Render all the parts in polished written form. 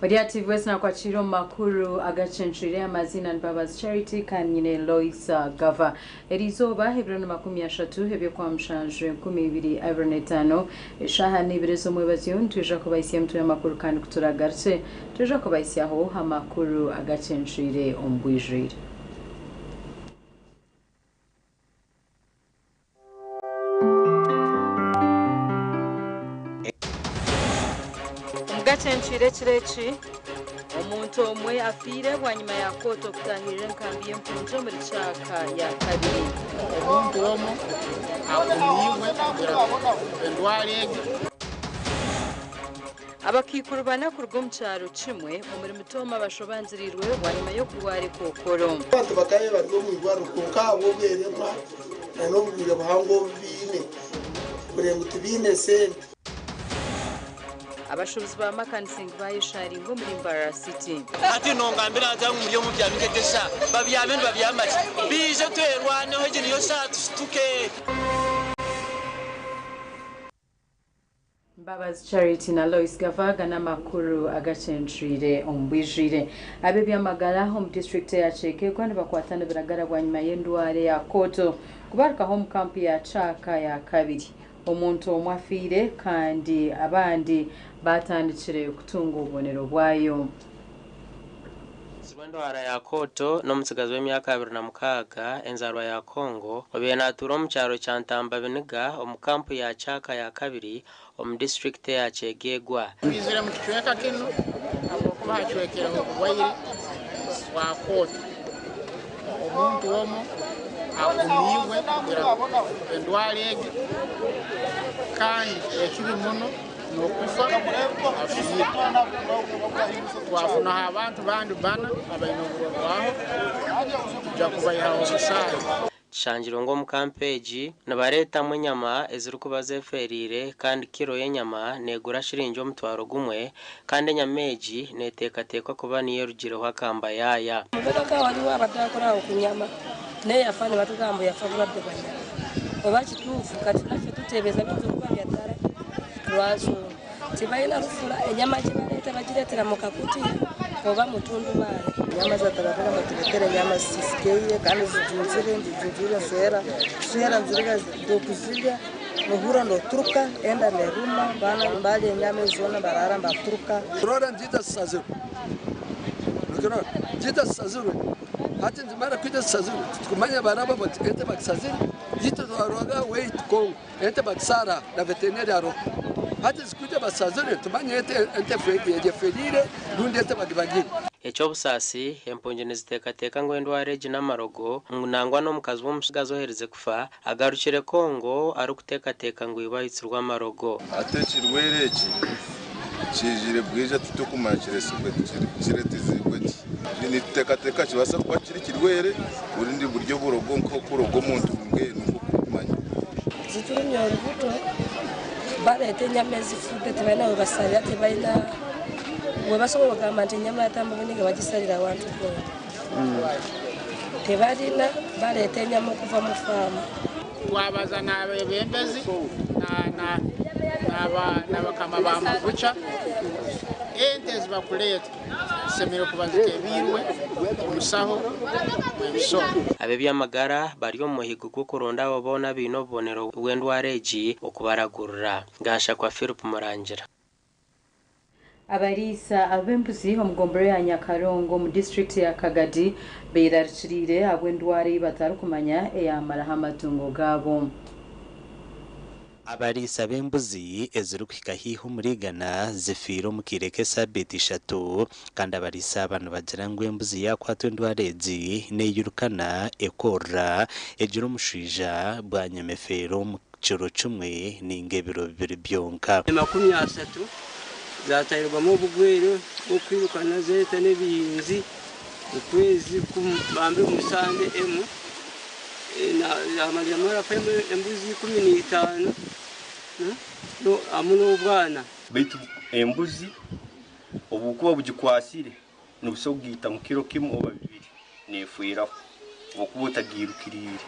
Ori TV West nakwakira omu makuru agacencwire amaziina ni Mbabazi Charity kandi nyine Loisa Gava. Eriizooba ebiro ni 30 eby'Okwamushanju 2025 eshaaha n'ibiri ez'omwebazyo nitwija kubahisya emitwe y'amakuru kandi kuturagarukye twija kubahisyaho amakuru agacencwire omu bwijwire. Omugacencwire ekiro eki omuntu omwe afiire bwanyima ya kooti okutahirira enkambi y'empungi omuri Kyaka ya kabiri. Omuntu omwe agumiibwe kugira endwara egi. Abakaikuru bana kuruga omu kyaro kimwe omuri Mitooma bashobangirirwe bwanyima y'okurwara ekookoro. Abantu bakabaire bari omu irwariro kwonka ahabw'obweremwa n'obugwire buhango obu baine kureeba ngu tibaine sente. Abashuubuzi ba Makansing bayesharinga omuri Mbarara City. Hati nongambira nta ngu muri omu byami nk'etesha babyame nibabyama ki biije twerwaneho egi niyo shaaha tushituke. Mbabazi Charity na Lois Gavaga n'amakuru agacencwire omu bwijwire. Ab'ebyamagara omu disiturikiti eya Kyegegwa nibakwatana ebiragara bwanyima y'endwara eya kooto kubarukaho omu kampu ya Kyaka ya kabiri. Omuntu omwe afiire kandi abandi batandikire kutunga obubonero bwayo. Omutsizi w'endwara ya kooto n'omutsigazi w'emyaka 26 enzarwa ya Congo obaire natuura omu kyaro kya Ntamba Biniga omu kampu ya Kyaka ya kabiri omu disiturikiti eya Kyegegwa. Twizire mu kicweka kinu habwokuba hacwekireho oburwaire bwa kooto. Omuntu omwe agumiibwe kugira endwara egi kandi ekibi muno n'okufa afiire. Twafunaho abantu bandi bana abaine oburorwaho tujya kubaihaho omusaayi. Kishangirwe ngu omu kampu egi nibareetamu enyama ezirikuba zeferiire kandi kiro y'enyama neegura shiringi 1000 kandi enyama egi neteekateekwa kuba niyo erugireho akamba yaaya. Mubeka waliwo abadde akola awo ku nyama naye yafa ne batugamba yafa bulwadde bwa nyama oba kituufu kati naffe tuteebereza biyinza okuba bya ddala lwansonga tibalina lufula enyama gye baleeta bagireetera mu kakutiya oba mu tundubaali. Nyama za taratara batuletera nyama zisisikeye kandi zijuzire njujure swera swera nzirika ndokuzilya nohura ndoturuka enda neruma bana mbali enyama ezona barara mbaturuka rora nzita saziro nokero nzita saziro hati nzimara kwita saziro tukumanya baraba bati ente bakisaziro yito twaroga wait Congo ente bakisara na veterinary aro hati zikuja basaziro tumanye ente ente ferire rundi ente bagibagire. Ekyobusaasi empungi niziteekateeka ngu endwara egi n'amarogo nangwa n'omukazi w'omusigazi ohereze kufa agarukire Congo arikuteekateeka ngu iba aitsirwe amarogo. Ate ekirwaire eki kijire bwija titukumanya kiresibwe kiretizibwe ki nituteekateeka kibaasa kuba kiri kirwaire burindi buryo burogo nk'okuroga omuntu mbwenu nk'okumanya. Ziturumya orubuto baleeta enyama ezifudde tebalina we basalira tebalina we basobola okugamba nti enyama ya Tamba Buniga bagisalira awantu goona. Tebalina baleeta enyama okuva mu faamu. Twabaza n'abebembezi n'abakama ba mubuca ente ezibakuleeta zisemeriire kuba zitebiirwe omusaho w'ebisoro. Ab'ebyamagara bari omu muhigo gw'okuronda abo boona abaine obubonero bw'endwara egi okubaragurira. Gashakwa Philip Murangira. Abariisa ab'embuzi omu gomboro ya Nyakarongo omu disitulikiti ya Kagadi beerarikiriire ahabw'endwara ei batarikumanya eyamaraho amatungo gaabo. Abariisa b'embuzi ezirikuhika haihi omuri igana zifiire omu kaire k'esaabiiti ishatu kandi abariisa aba nibagira ngu embuzi yaakwatwa endwara egi neeyirukana ekorora egira omushwija bwanyima efeera omu kiro kimwe ninga ebiro bibiri byonka. 30 zatahirwamu obugwere bw'okwirukana zeeta n'ebiyinzi okwezi bambe musande emu amaliramu arafa embuzi 15 hamwe n'obwana. Baitu embuzi obukuba bugikwasire Nobusa kugiita mu kiro kimu oba bibiri nefweraho obwokuba otagiirukiriire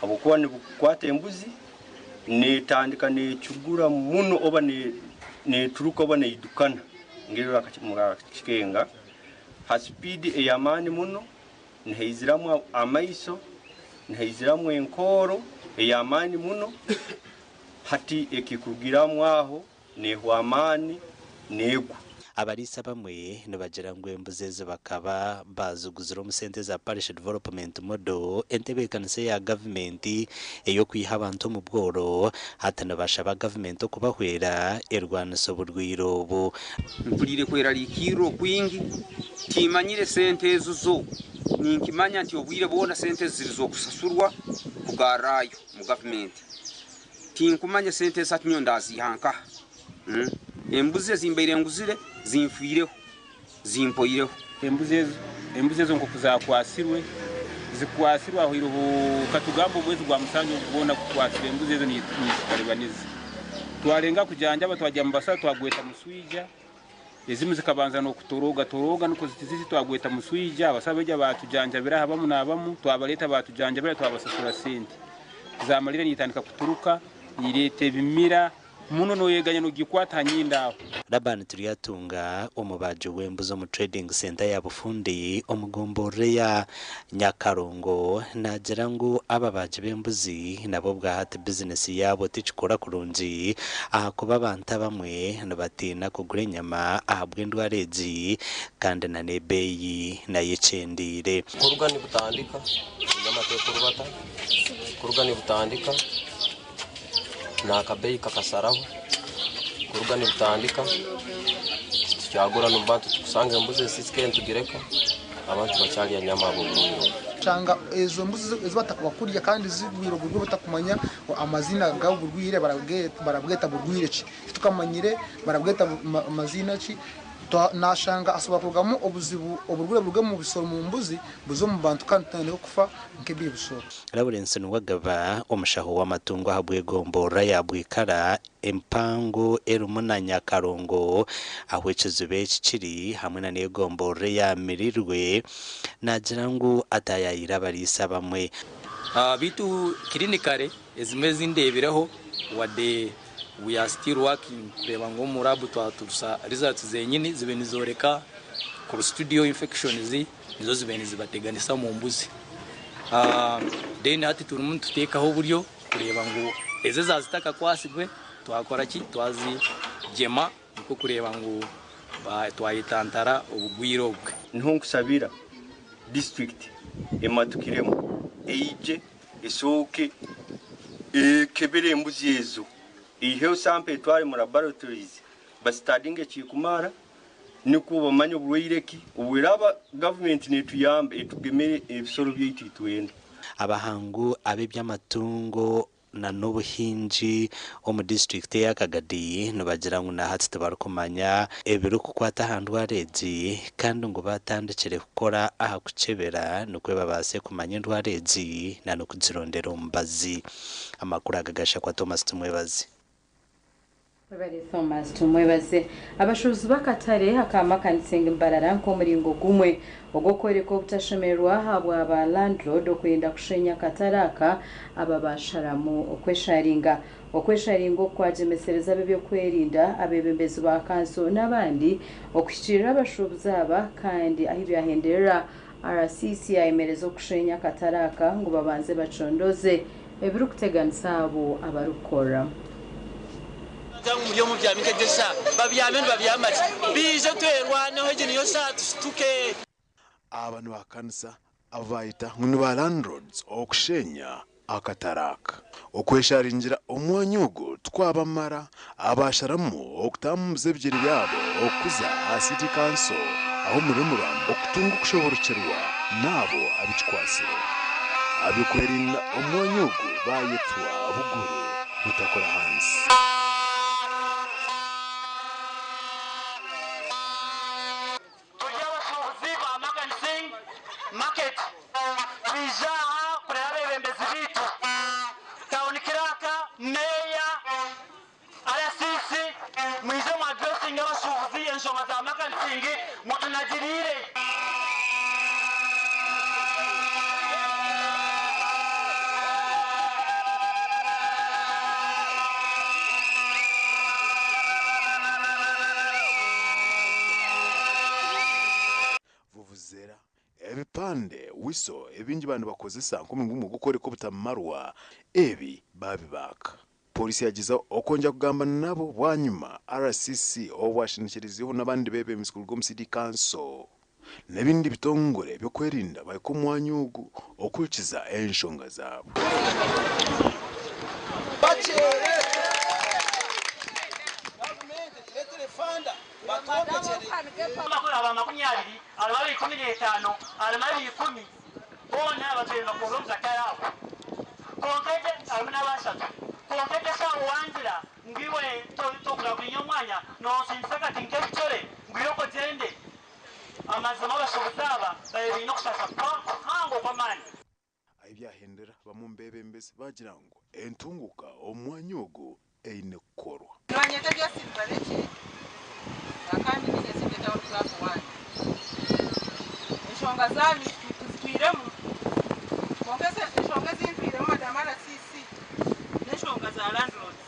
habwokuba nibukwata embuzi netandika necugura muno oba neturuka oba neidukana ngeri murakikenga ha sipiidi ey'amaani muno, nihaiziramu amaiso, nihaiziramu enkooro ey'amaani muno. Hati ekikurugiramu aho nehwa amaani negwa. Abariisa abamwe nibagira ngu embuzi ezi bakaba baaziguzire omu sente za Parish Development Model, entebeekanisa eya gavumenti ey'okwiha abantu omu bworo. Hati nibashaba gavumenti okubahwera erwanise oburwaire obu. Mpuriire kwerarikirira okwingi, timanyire sente ezo zo. Ninkimanya nti obwire bwona sente ezi ziri z'okusasurwa kugarrayo mu gavumenti. Tinkumanya sente ezi hati nyowe ndaziiha nkaha. Embuzi ezi mbaire nguzire zinfiireho, zimpoireho. Embuzi ezo nk'oku zaakwatsirwe, zikwatsirwe hahweireho katugambe omwezi gwa mushanju ogu gwona gukwatsire embuzi ezo nizitaribaniza. Twarenga kujanjaba twagya omu basaho twagweta muswija, ezimwe zikabanza n'okutoroga-toroga nikwo ziti ziti twagweta muswija, abasaho baija baatujanjabira aha bamu n'abamu, twabareeta baatujanjabira twabasasura sente. Zamarira niitandika kuturuka, niireeta ebimira. Muno noyeganya nogikwata ha nyindo aho. Laban Turyatunga, omubaagi w'embuzi omu Trading Centre ya Bufundi omu gomborora eya Nyakarongo naagira ngu ababaagi b'embuzi nabo obwahati bizinesi yaabo tekikora kurungi ahakuba abantu abamwe nibatiina kugura enyama ahabw'endwara egi kandi na n'ebeeyi nayo ekyendeire. Kuruga nibutandika, enyama tekurubata, kuruga nibutandika. N'akabeeyi kakasaraho kuruga nibutandika titukyagura n'omu bantu tukusanga embuzi esisikaire nitugireka abantu bakyarya nyama ahabw'oburwaire obu. Shanga ezo mbuzi ezi batakuba kurya kandi zirwire oburwaire batakumanya amazina g'oburwaire barabweta burwaire ki, titukamanyire barabweta maziina ki. Nashanga hasobora kurugamu obuzibu oburwaire buruge omu bisoro omu mbuzi buze omu bantu kandi tutandike kufa nk'ebindi bisoro. Lawrence Nuwagaba, omushaho w'amatungo ahabw'egomborora ya Bwikara empango erimu na Nyakarongo ahu ekiziba eki kiri hamwe na n'egomborora eya Mirirwe naagira ngu ataayaayire abariisa abamwe. Beitu clinically ezimwe ezindeebireho wadde we are still working kureeba ngu omu lab twaturusa results zenyini zibe nizoreka clostridial infections nizo zibe nizibateganisa omu mbuzi. Then hati turimu nituteekaho oburyo kureeba ngu ezo ezazitakakwatsirwe twakora ki twazigyema nikwo kureeba ngu twayetantara obugwire obwe. Niho nkusabira disiturikiti ematukiremu eije esooke ekebere embuzi ezo, eiheho sampo etware omu laboratories basitadinge ekikumara nikwo bamanye oburwaire ki obweraba gavumenti netuyamba etugemere ebisoro byaitu itwena. Abahangu ab'eby'amatungo na n'obuhingi omu disiturikiti eya Kagadi nibagira ngu nahati tibarikumanya ebirikukwata aha ndwara egi kandi ngu batandikire kukora aha kukyebera nikwo babaase kumanya endwara egi na n'okugirondera omubazi. Amakuru aga gashakwa Thomas Tumwebaze. Webale Thomas Tumwebaze. Abashuubuzi b'akatare aka Makanisingi Mbarara nk'omuringo gumwe ogw'okworeka obutashemererwa ahabwa ba landlord okwenda kushenya akatare aka, aba basharamu okwesharinga. Okwesharinga oku kwagyemesereza ab'ebyokwerinda, abeebembezi ba kanso n'abandi okuhikiirira abashuubuzi aba kandi ahi byahenderera RCC yayemereza okushenya akatare aka ngu babanze bacondoze ebirikuteganisa abo abarikukoreramu. Muri omu byami nkegyesha babyame nibabyama ki biije twerwaneho egi niyo shaaha tushituke. Aba nibahakanisa abu baayeta ngu ni ba landlords okushenya akatare aka. Okwesharingira omwanya ogu tikwabamara, abaasharamu okutambuza ebigyere byabo okuza aha City Council ahu omuri Ruramba okutunga okushoboorokyerwa n'abo abikikwatsire. Ab'okwerinda omwanya ogu baayetwa buguru butakora ahansi. Turi abashuubuzi ba Magan Singh Market, twija aha kureeba abeebembezi baitu, Town Clerk, Meeya, RCC, mwije mu addressinge abashuubuzi enshonga za Magan. Makansingi mutunagiriire. Vuvuzera, ebipande, wiso ebingi baba nibakozesa nk'omuringo gumwe gw'okworeka obutamarwa, ebi baabibaaka. Pooriisi yagyezaho okwongyera kugamba nabo bwanyima RCC owashendekyerizeho n'abandi beebembezi kuruga omu City Council n'ebindi bitongore by'okwerinda bahika omu mwanya ogu okuhurikiza enshonga zaabo. Amakuru aba 20, harimu aba 15, harimu aba 10, boona batwire nibakorera omu katare ako. Kwonka egyo harimu n'aba ashatu. Kwonka egyo eshaaha wangira ngu iwe tokura kwinya omwanya noosindisa akati nk'ebicore ngu iwe ogyende. Amazima abashuubuzi aba babaire baine okushasha kuhango kw'amaani. Ahi byahendera, bamwe omu beebembezi baagira ngu entunguuka omu mwanya ogu eine kukorwa. Nibanyeta Justin Barekye kandi ninye Ssinge Town Clerk One. Enshonga zanyu tuzitwiremu kwonka enshonga ezintwiremu Madam RCC n'enshonga za landlords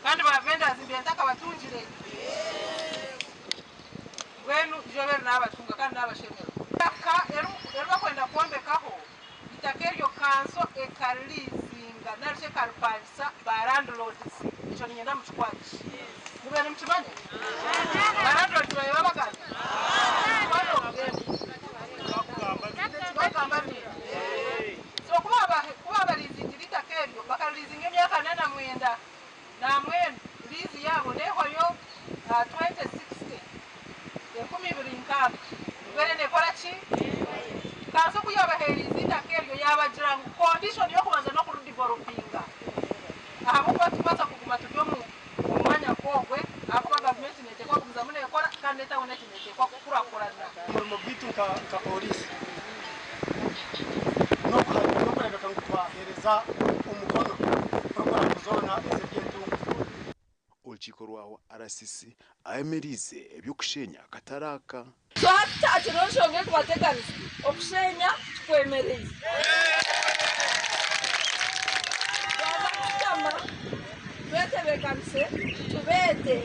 kandi ba vendors mbiire ntakabatungire mbwenu izooba eri nabatunga kandi nabashemererwa. Eitaka eribakwenda kwombekaho Eitaka eryo kanso ekaririizinga nari shi ekaripangisa ba landlords. Ekyo niinyenda mukikwate. Mube nimukimanya? Ba landlords babaire babagamba? Bagamba bingi. So ku baabariizingire eitaka eryo, bakaririizinga emyaka ana na mwenda, nambwenu liizi yaabo neehwayo 2060. 2060. Mbwenu nekora ki? Kanso ku yabaheeriize eitaka eryo yabagira ngu condition y'okubanza n'okuridevelopinga ahabw'okuba titubaasa kuguma turi omu mwanya nk'ogwe ahakuba gavumenti neteekwa kugumizamu nekora kandi n'etawuni egi neteekwa kukurakurana. Omurimo gwaitu nka pooriisi n'okureebeka ngu twaheereza omukono puroguraamu zoona ez'eby'entunguuka. Orukiiko rwa RCC ayemereize eby'okushenya akatare aka. So hati tihakireho nshonga erikubateganisa, okushenya tukwemereize. Twaza kushutama twetebeekanise tubeete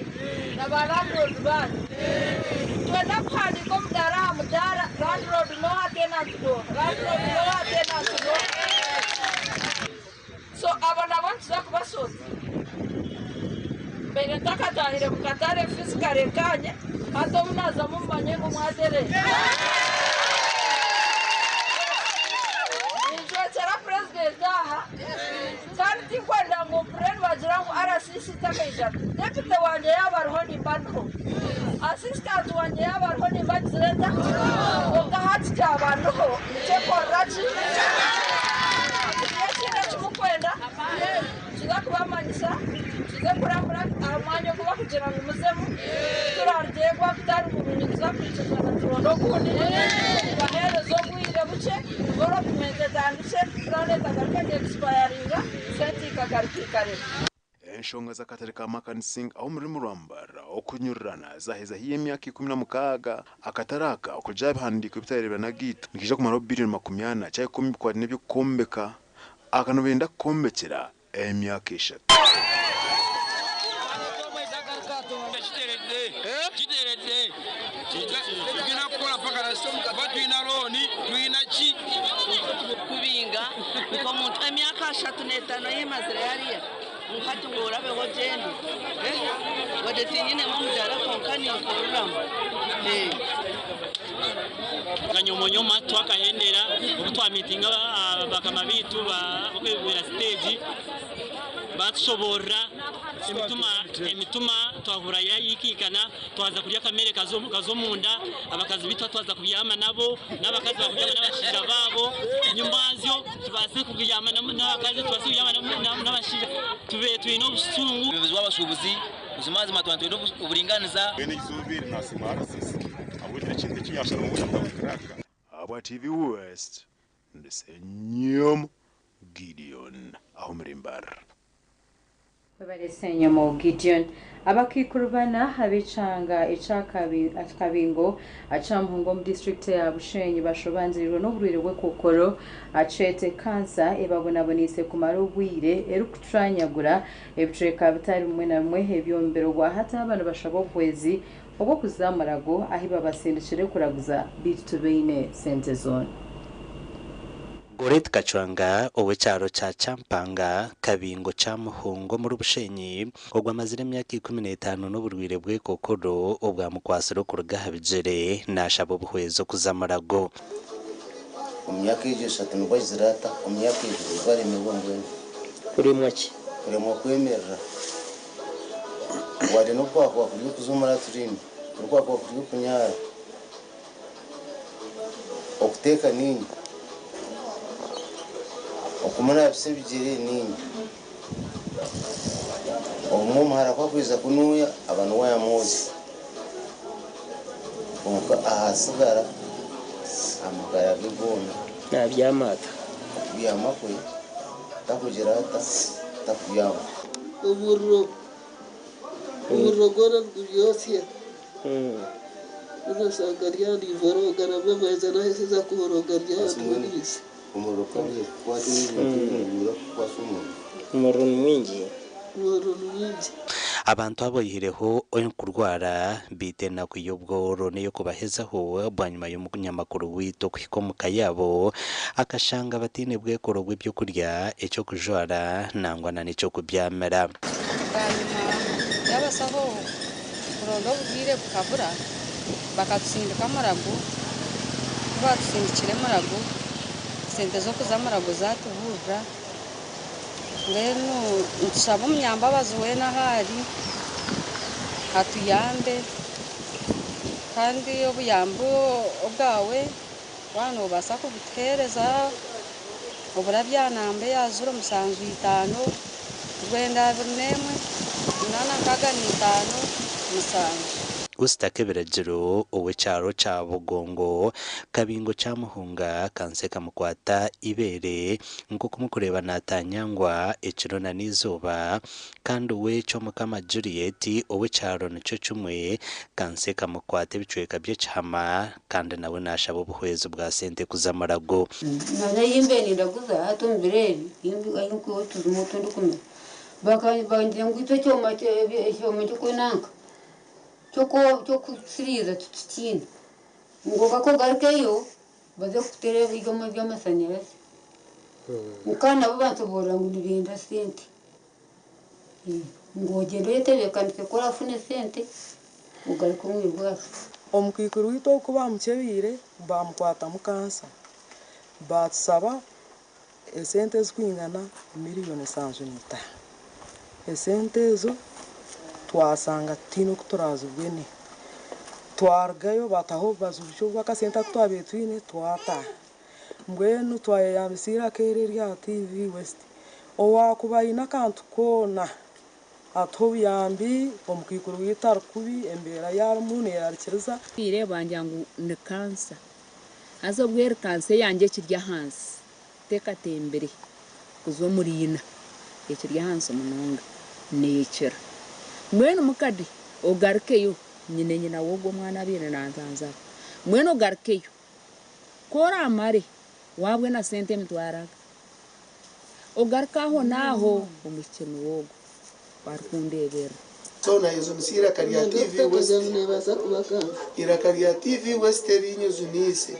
na ba landlord baanyu. Nitwenda kuhandiika omudaara aha mudaara, landlord n'oha tenant n'oha, landlord n'oha tenant n'oha. So abo nabo nituza kubashoza. Mbaire ntakatahire mu katare physically nkanye, hati obu naazamu mumanye ngu mwatereera. Ninjwekyera Purezidenti aha kandi tinkwenda ngu mpurire nibagira ngu RCC takaija. Deputy wangye yaaba ariho nimba ndiho, Assistant wangye yaaba ariho nimba ngizire nta? Kwonka hati kyaba ndiho nikyekorera ki? Tihaine ekindi eki murikwenda? Tuza kubamanyisa, tuze kurambura aha mwanya ogu barikugira ngu muzemu. Ku turarugyegwa gutari murungi nituza kwikirizana turonde ogundi. Tubaheereze obwire bukye, development etandikye, puraani etagaruka eka expiringa, sente ikagaruka ikarema. Enshonga z'akatare ka Makansing ahu omururimi rwa Mbarara okunyurirana zaheza haihi emyaka 16 akatare aka okurugiirira aha bihandiiko ebitareebera n'agaitu nikiija kumaraho biriyoni 40 kya 10 bikwataine n'eby'okwombeka aka nibenda kukombekyera emyaka eshatu. Kubinga nk'omuntu emyaka 35 eyimazire hariya ngu hati ngu orabeho ogyende wadde tinyinemu omudaara kwonka ninkoreramu. Kanyomonyoma twakahendera obu twamitinga bakama baitu bakwebembera siteegi batushoboorora emitima twahurira yayikiikana twaza kurya akamere kaza omunda abakazi baitu twaza kubyama nabo n'abakazi bakubyama n'abashaija baabo nyumazyo tubaase kubyama n'abakazi tubaase kubyama n'abashaija tube twine obusungu. Obuyobozi bw'abashuubuzi buzimazima twaba nitwenda oburinganiza. Mbwenu eizooba eri naasiima RCC ahabw'ekiro ekintu eki yaasharamu ngu town clerk. Ahabwa TV West, ndi Ssenyomo Gideon aho omuri Mbarara. Webale Ssenyomo Gideon. Abakaikuru bana ab'ekyanga ekya Kabingo Kyamuhunga omu disiturikiti eya Bushenyi bashobangirirwe n'oburwaire bw'ekokoro akyete kansa ebabonaboneise kumara obwire erikucwanyagura ebicweka bitari bimwe na bimwe eby'omubiri. Obwahati aba nibashaba obuhwezi obw'okuza murago ahi babasindikire kuraguza beitu tibaine sente zoona. Goreti Kacwanga ow'ekyaro kya Kyampanga, Kabingo Kyamuhunga omuri Bushenyi, ogwo amazire emyaka 15 n'oburwaire bw'ekokoro obwamukwatsire okuruga aha bigyere, naashaba obuhwezi okuza Murago. Omu myaka egyo eshatu nibwo agizire ata? Omu myaka egyo nibwo aremirwe mbwenu. Kuremwa ki? Kuremwa kwemerera. Wade n'okwakuba kuri okuza omu latrine, orikwakuba kuri okunyaara. Okuteeka niinye, okumunaabisa ebigyere niinye. Obumwe omuhara ku akwija kunuuya aba niwe yamwozya. Kwonka ahasigara amagara ge goona. Naabyama ata? Okubyama kwe takugira ata? Takubyama. Omuriro, omuriro gwona niguryotsya. Haza osanga ryandiboroga nabwo baija naheza kuboroga ryandiboniise. Omuriro ku gwaija kukwata ebintu nigwija kukwasa omuriro. Omuriro ni mwingi. Omuriro ni mwingi. Abantu aba oihireho okurwara beitu enaku y'obworo n'ey'okubahezaho bwanyima y'omunyamakuru waitu okuhika omuka yaabo akashanga bataine bwekoro bw'ebyokurya, eky'okujwara nangwa na n'eky'okubyamira. Bwanyima y'abasaho kuronda oburwaire bukabura, bakatusindika Murago, ku baatusindikire Murago, sente z'okuza Murago zaatuburira, mbwenu nitushaba omunyambabazi weena ahu ari atuyambe kandi obuyambi obwawe waaba noobaasa kubutuheereza oburabya aha namba eya 075 921 865 7. Usita Kebiragiro ow'ekyaro kya Bugongo, Kabingo Kyamuhunga, kansa ekamukwata eibeere nk'oku murikureeba naatanyangwa ekiro na n'eizooba kandi we Kyomukama Juliet ow'ekyaro nikyo kimwe kansa ekamukwata ebicweka by'ekihama kandi nawe naashaba obuhwezi bwa sente kuza Murago. Naza ahi mbaire nindaguza hati omu biro ebi ahi nkwiha otujuma otu ndikumira bangira ngu itwe ekyoma ky'okwenanka ky'okusiriiza titukiine ngu mpaka ogarukeyo baze kukuteera ebyoma by'amashanyarazi kandi nabo banshoboorora ngu nibenda sente ngu ogyende oyetebeekanise ku oraafune sente ogaruke omu irwariro. Omukaikuru waitu ogu ku baamukyebeire baamukwatamu kansa, baatusaba esente ezirikwingana miriyoni 75. Esente ezo twashanga tutaine oku turaazibwene. Twarugayo baataho obubazi bukye obw'akasente aku twabaire twine twataaha. Mbwenu twayeyambisa eiraka eri erya TV West. Owaakuba aine akantu koona atuhe obuyambi, omukaikuru waitu ari kubi, embeera ei arimu neerarikiriza. Bangira ngu ni kansa haza obwo eri kansa eyangye ekiri ahansi tekatembire kuza omuri ina ekiri ahansi munonga neekira. Mbwenu mukade ogarukeyo nyine nyina w'ogwo omwana abaire nanzanzaba mbwenu ogarukeyo ku oraamare waabwena sente emitwaro aga ogaruke ahonaaho omwishiki niwe ogwo arikundeeberera. So nayezunisa eiraka rya TV West, eiraka rya TV West erinyezuniise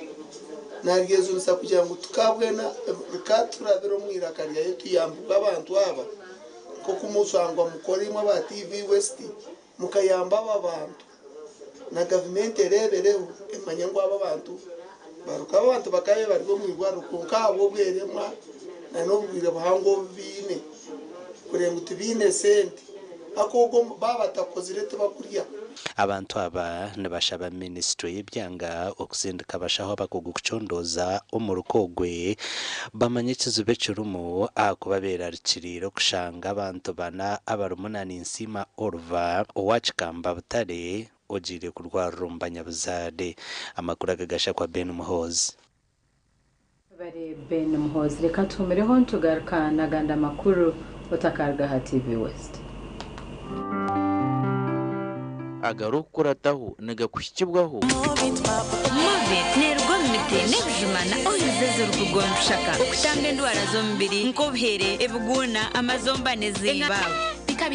naryezunisa kugira ngu tukabwena rikaturabira omu iraka ryayo tuyambibwe abantu aba nk'oku mushangwa mukora imwe aba TV West mukayamba aba bantu na gavumenti ereebereho emanye ngu aba abantu baruka aba abantu bakabe bari omu irwariro kwonka ahabw'obweremwa na n'obugwire buhango obu baine kureba ngu tibaine sente akogo baaba batakozire tibakurya. Abantu aba nibashaba minisiture y'ebyanga okusindika abashaho abakugu kucondooza omuruka ogwe bamanye ekizibu ekirimu ahakuba berarikiriire okushanga abantu bana abarimu na Ninsiima Oliver owa Kikamba Butare ogiire kurwarira omu banyabuzaare. Amakuru aga gashakwa Ben Muhoozi. Webare Ben Muhoozi. Reka tuhumireho nitugaruka n'agandi amakuru otakaruga aha TV West. Agarikukurataho nigakuhikibwaho. Movit neeruga omu miti n'ebijuma na oils ezirikuruga omu bishaka okutamba endwara z'omubiri nk'obuhere, ebiguuna, amazomba n'eziiba.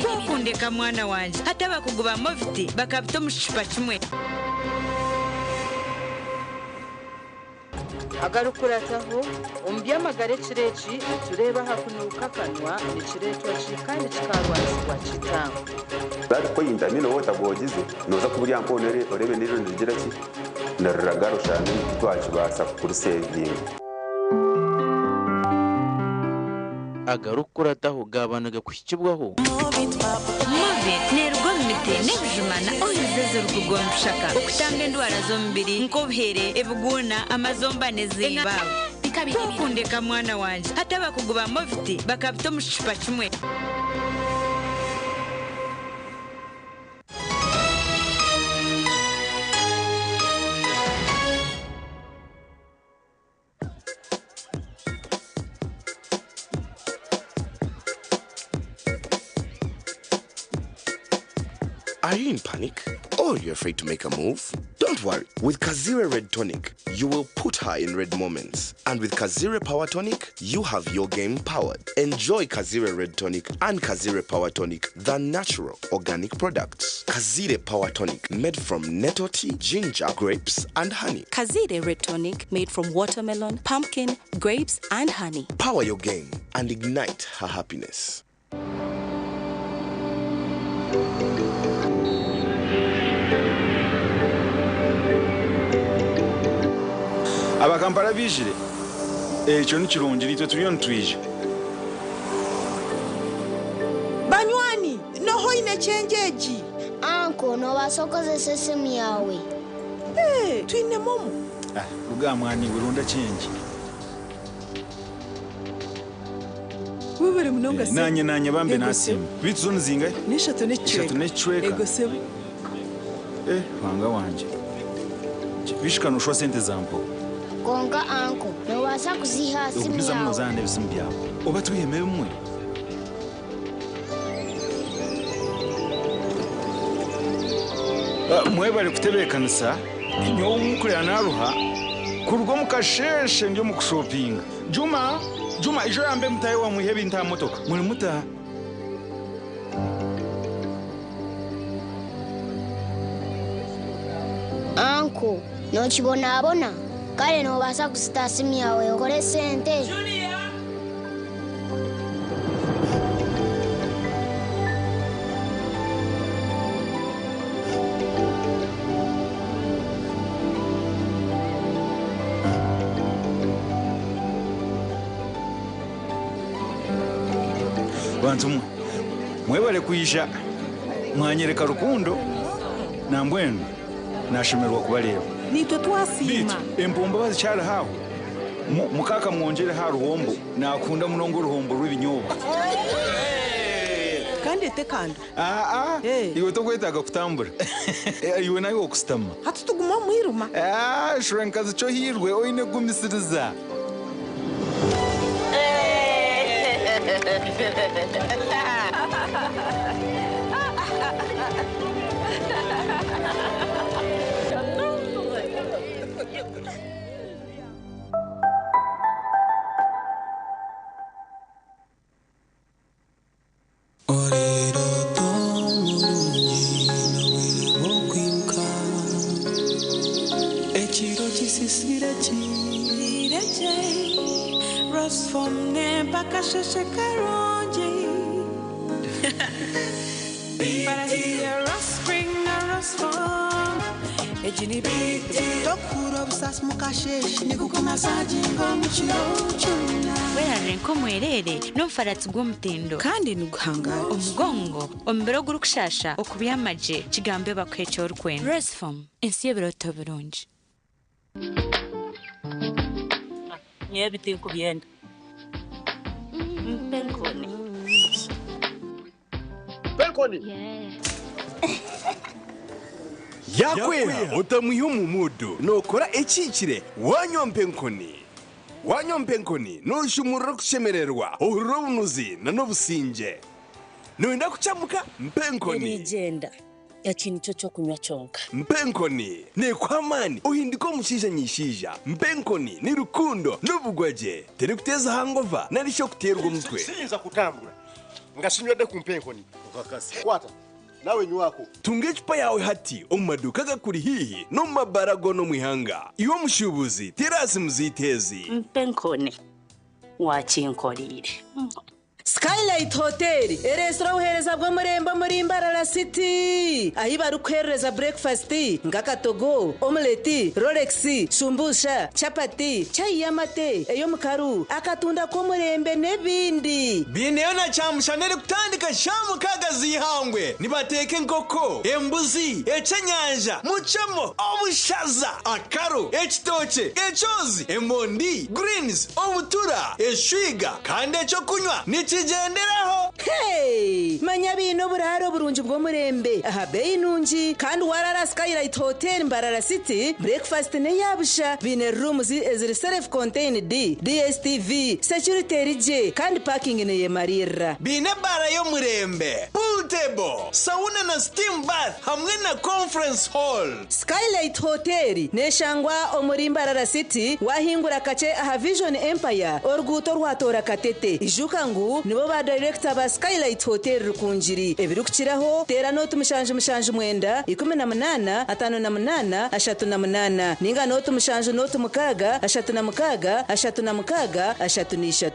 Ku okundeka mwana wangye, hati abakugu ba Movit bakabita omu kicupa kimwe. Agarikukurataho, omu by'amagara ekiro eki nitureeba aha kunuuka akanwa nikireetwa ki kandi kikaarwanisibwa kita. That point amino water gwogize noza kuburya mpoona oreebe niryo nirigira ki niriragara oshange titwakibaasa kurisevinga. Agarikukurataho gaaba nigakuhikibwaho. Movit neeruga omu miti n'ebijuma na oils ezirikuruga omu bishaka okutamba endwara z'omubiri nk'obuhere, ebiguuna, amazomba n'eziiba. Ku okundeka mwana wangye, hati abakugu ba Movit bakabita omu kicupa kimwe. Are you in panic? Or you're afraid to make a move? Don't worry. With Kazire Red Tonic, you will put her in red moments. And with Kazire Power Tonic, you have your game powered. Enjoy Kazire Red Tonic and Kazire Power Tonic, the natural organic products. Kazire Power Tonic, made from nettle tea, ginger, grapes, and honey. Kazire Red Tonic made from watermelon, pumpkin, grapes, and honey. Power your game and ignite her happiness. Abakampala biijire ekyo ni kirungi naitwe turiyo nitwija. Banywani, noha oine kyenje egi? Anko, noobaasa kukozesa esimu yaawe. Ee, twine momo. Ah, ruga aha mwana iwe ronda kyenje. Webare munonga sebo. Naanye naanye bambe Ego nasiima. sebo. Beitu zo nizingahi? N'eshatu n'ekicweka. Ishatu n'ekicweka. Ego sebo. Eh, Ruhanga wangye. Bishika noshwa sente za mpo. Kwonka anko, noobaasa kuziiha aha simu Ogumizamu yaawe. nozaana ebisimu byawe. Oba twihemu ebimwe. Ah, Mwebare kutebeekanisa. Nyowe nkureba naruha kuruga omu kasheeshe ndi omu kushopinga. Juma, Juma ijo yambe mutahe wamwiha ebintu aha motoka. Muri muta? Anko, nookibonabona? Kare noobaasa kuzita aha simu yaawe okore sente. Bantu mwe, mwebare kwija mwanyereka rukundo nambwenu nashemererwa kubareeba. Naitwe twasiima. Beitu empombo bazikyariho aho, mukaaka mwongyereho aha ruhombo, nakunda munonga oruhombo rw'ebinyobwa. Kandi ete kando. Aa, iwe tokwetaaga kutambura. Iwe nawe okusitama. Hati tuguma omu mwirima. Ah, shura nkazi kyohirwe oine kugumisiriza. Ekiro kisisire kirekye Rosfom nempaka sheshe karungi Barahiye Rospring na Rosfom Egi ni biti Tokura obusasi mukasheshe nikukumasaginga omu kiro kyona. Werarire nk'omwereere n'omufaratsi gw'omutindo. Kandi niguhangara. Omugongo, omubiri ogurikushasha, okubyama gye, kigambe bakuhe eki orikwenda. Rosefom, ensi y'ebirooto birungi. Nyowe ebi tinkubyenda. Mpa enkoni. Mpa enkoni! Yakwera otamwiha omu muudu nookora ekihikire wanywa mpa enkoni. Wanywa mpa enkoni nooshumurura okushemererwa, ohurira obunuzi na n'obusingye. Noyenda kucamuka? Mpa enkoni. Erigyenda. Eki nikyo ky'okunywa kyonka. Mpa enkoni. Neekuha amaani ohinduke omushaija nyaishaija. Mpa enkoni ni rukundo n'obugwagye. Terikuteeza hangova nari shi okuteerwa omutwe. Siyinza kutambura nga sinywedde ku mpa enkoni. Kwata nawe nywako. Tunga ecupa yaawe hati omu maduuka agakuri haihi n'omu mabaara goona omu ihanga. Iwe omushuubuzi, teera aha simu zaitu ezi. Mpa enkoni. Waakinkoreire. Skylight Hotel ereetsire obuheereza bw'omurembe omuri Mbarara City ahi barikuheerereza breakfast nk'akatogo, omelette, rolex, shumbusha, chapati, chai y'amate, ey'omukaru, akatunda k'omurembe n'ebindi. Baineyo na kyamushana erikutandika shaaha mukaaga z'eihangwe. Nibateeka enkoko, embuzi, ekyenyanja, mucemo, obushaza, akaru, ekitookye, ekyozi, emondi, greens, obutura, eshwiga kandi ekyokunywa nikigyenderaho. Hey! Manya baine oburaaro burungi bw'omurembe aha beeyi nungi kandi warara Skylight Hotel Mbarara City, breakfast n'eya busha. Baine rooms eziri self contained, DSTV, security eri gye kandi parking neyemariirira. Baine ebaara y'omurembe, pool table, sauna na steam bath hamwe na conference hall. Skylight Hotel neshangwa omuri Mbarara City wahingura kakye aha Vision Empire oruguuto orwatoora Katete. Ijuka ngu nibo ba dayirekita ba Skylight Hotel Rukungiri. Ebirikukiraho teera nooti 779 18 58 38 ninga nooti 7 nooti 6 36 36 33.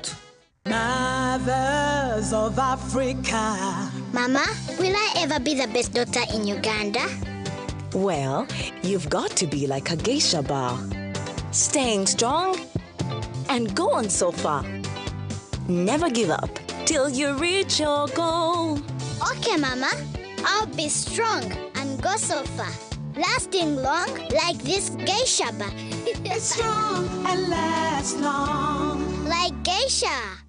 Mothers of Africa. Mama, will I ever be the best daughter in Uganda? Well, you've got to be like a geisha bar, staying strong and go on so far. Never give up till you reach your goal. Okay, Mama. I'll be strong and go so far. Lasting long like this geisha bar. It's strong and lasts long. Like geisha.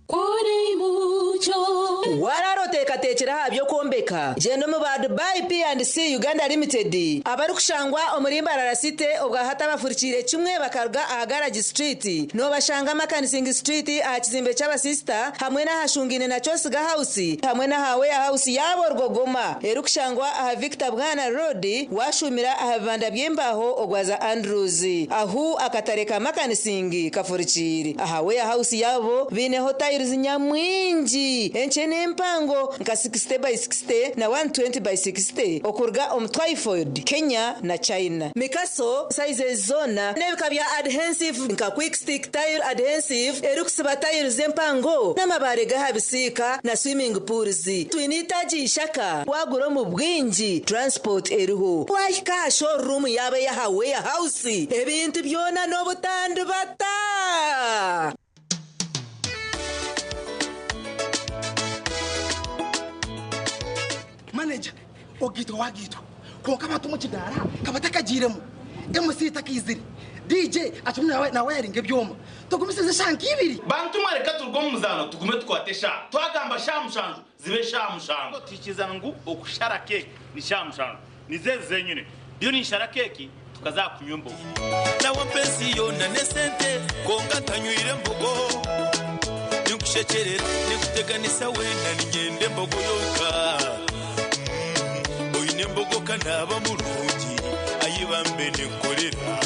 Warara oteekateekire aha by'okwombeka gyenda omu ba Dubai P&C Uganda Limited abarikushangwa omuri Mbarara City obwahati abafurikiire kimwe bakaruga aha Garage Street noobashanga Makanising Street aha kizimbe ky'abasisita hamwe n'aha Shungine na Kyosiga House hamwe n'aha Warehouse yaabo Rwogoma erikushangwa aha Victor Bwana Road washumira aha bibanda by'embaho ogwaza Andrews ahu akatare ka Makanising kafurikiire aha Warehouse yaabo baineho tiles nyamwingi enkye n'empango nka 60 by 60 na 120 by 60 okuruga omu Twyford, Kenya na China. Mikaso sizes zoona n'ebika bya adhesive nka quick stick tile adhesive erikusiba tiles empango n'amabaare g'aha bisiika na swimming pools. Twine itaagi ishaka wagura omu bwingi transport eriho. Wahika aha showroom yaabo ey'aha warehouse ebintu byona n'obutandibata. Manager, ogitwa wagitwa konka abantu omu kidaara kaba takagiiremu MC takaizire DJ akirimu nawayaringa ebyoma tugumisirize eshaaha nk'ibiri. Bantu mwe reka turuge omu muzaano tugume tukwate eshaaha. Twagamba shaaha mushanju zibe eshaaha mushanju. Twikiriza ngu okushara keeki ni shaaha mushanju. Nizo ezi zenyine. Ndiyo ninshara keeki tukaza aha kunywa embogo. Nawe ensi yoona n'esente kwonka ntanywire embogo. Ninkushekyerera ninkuteganisa weena niinyenda embogo yonka. Oine embogo ka naaba murungi ayi bambe ninkukorera.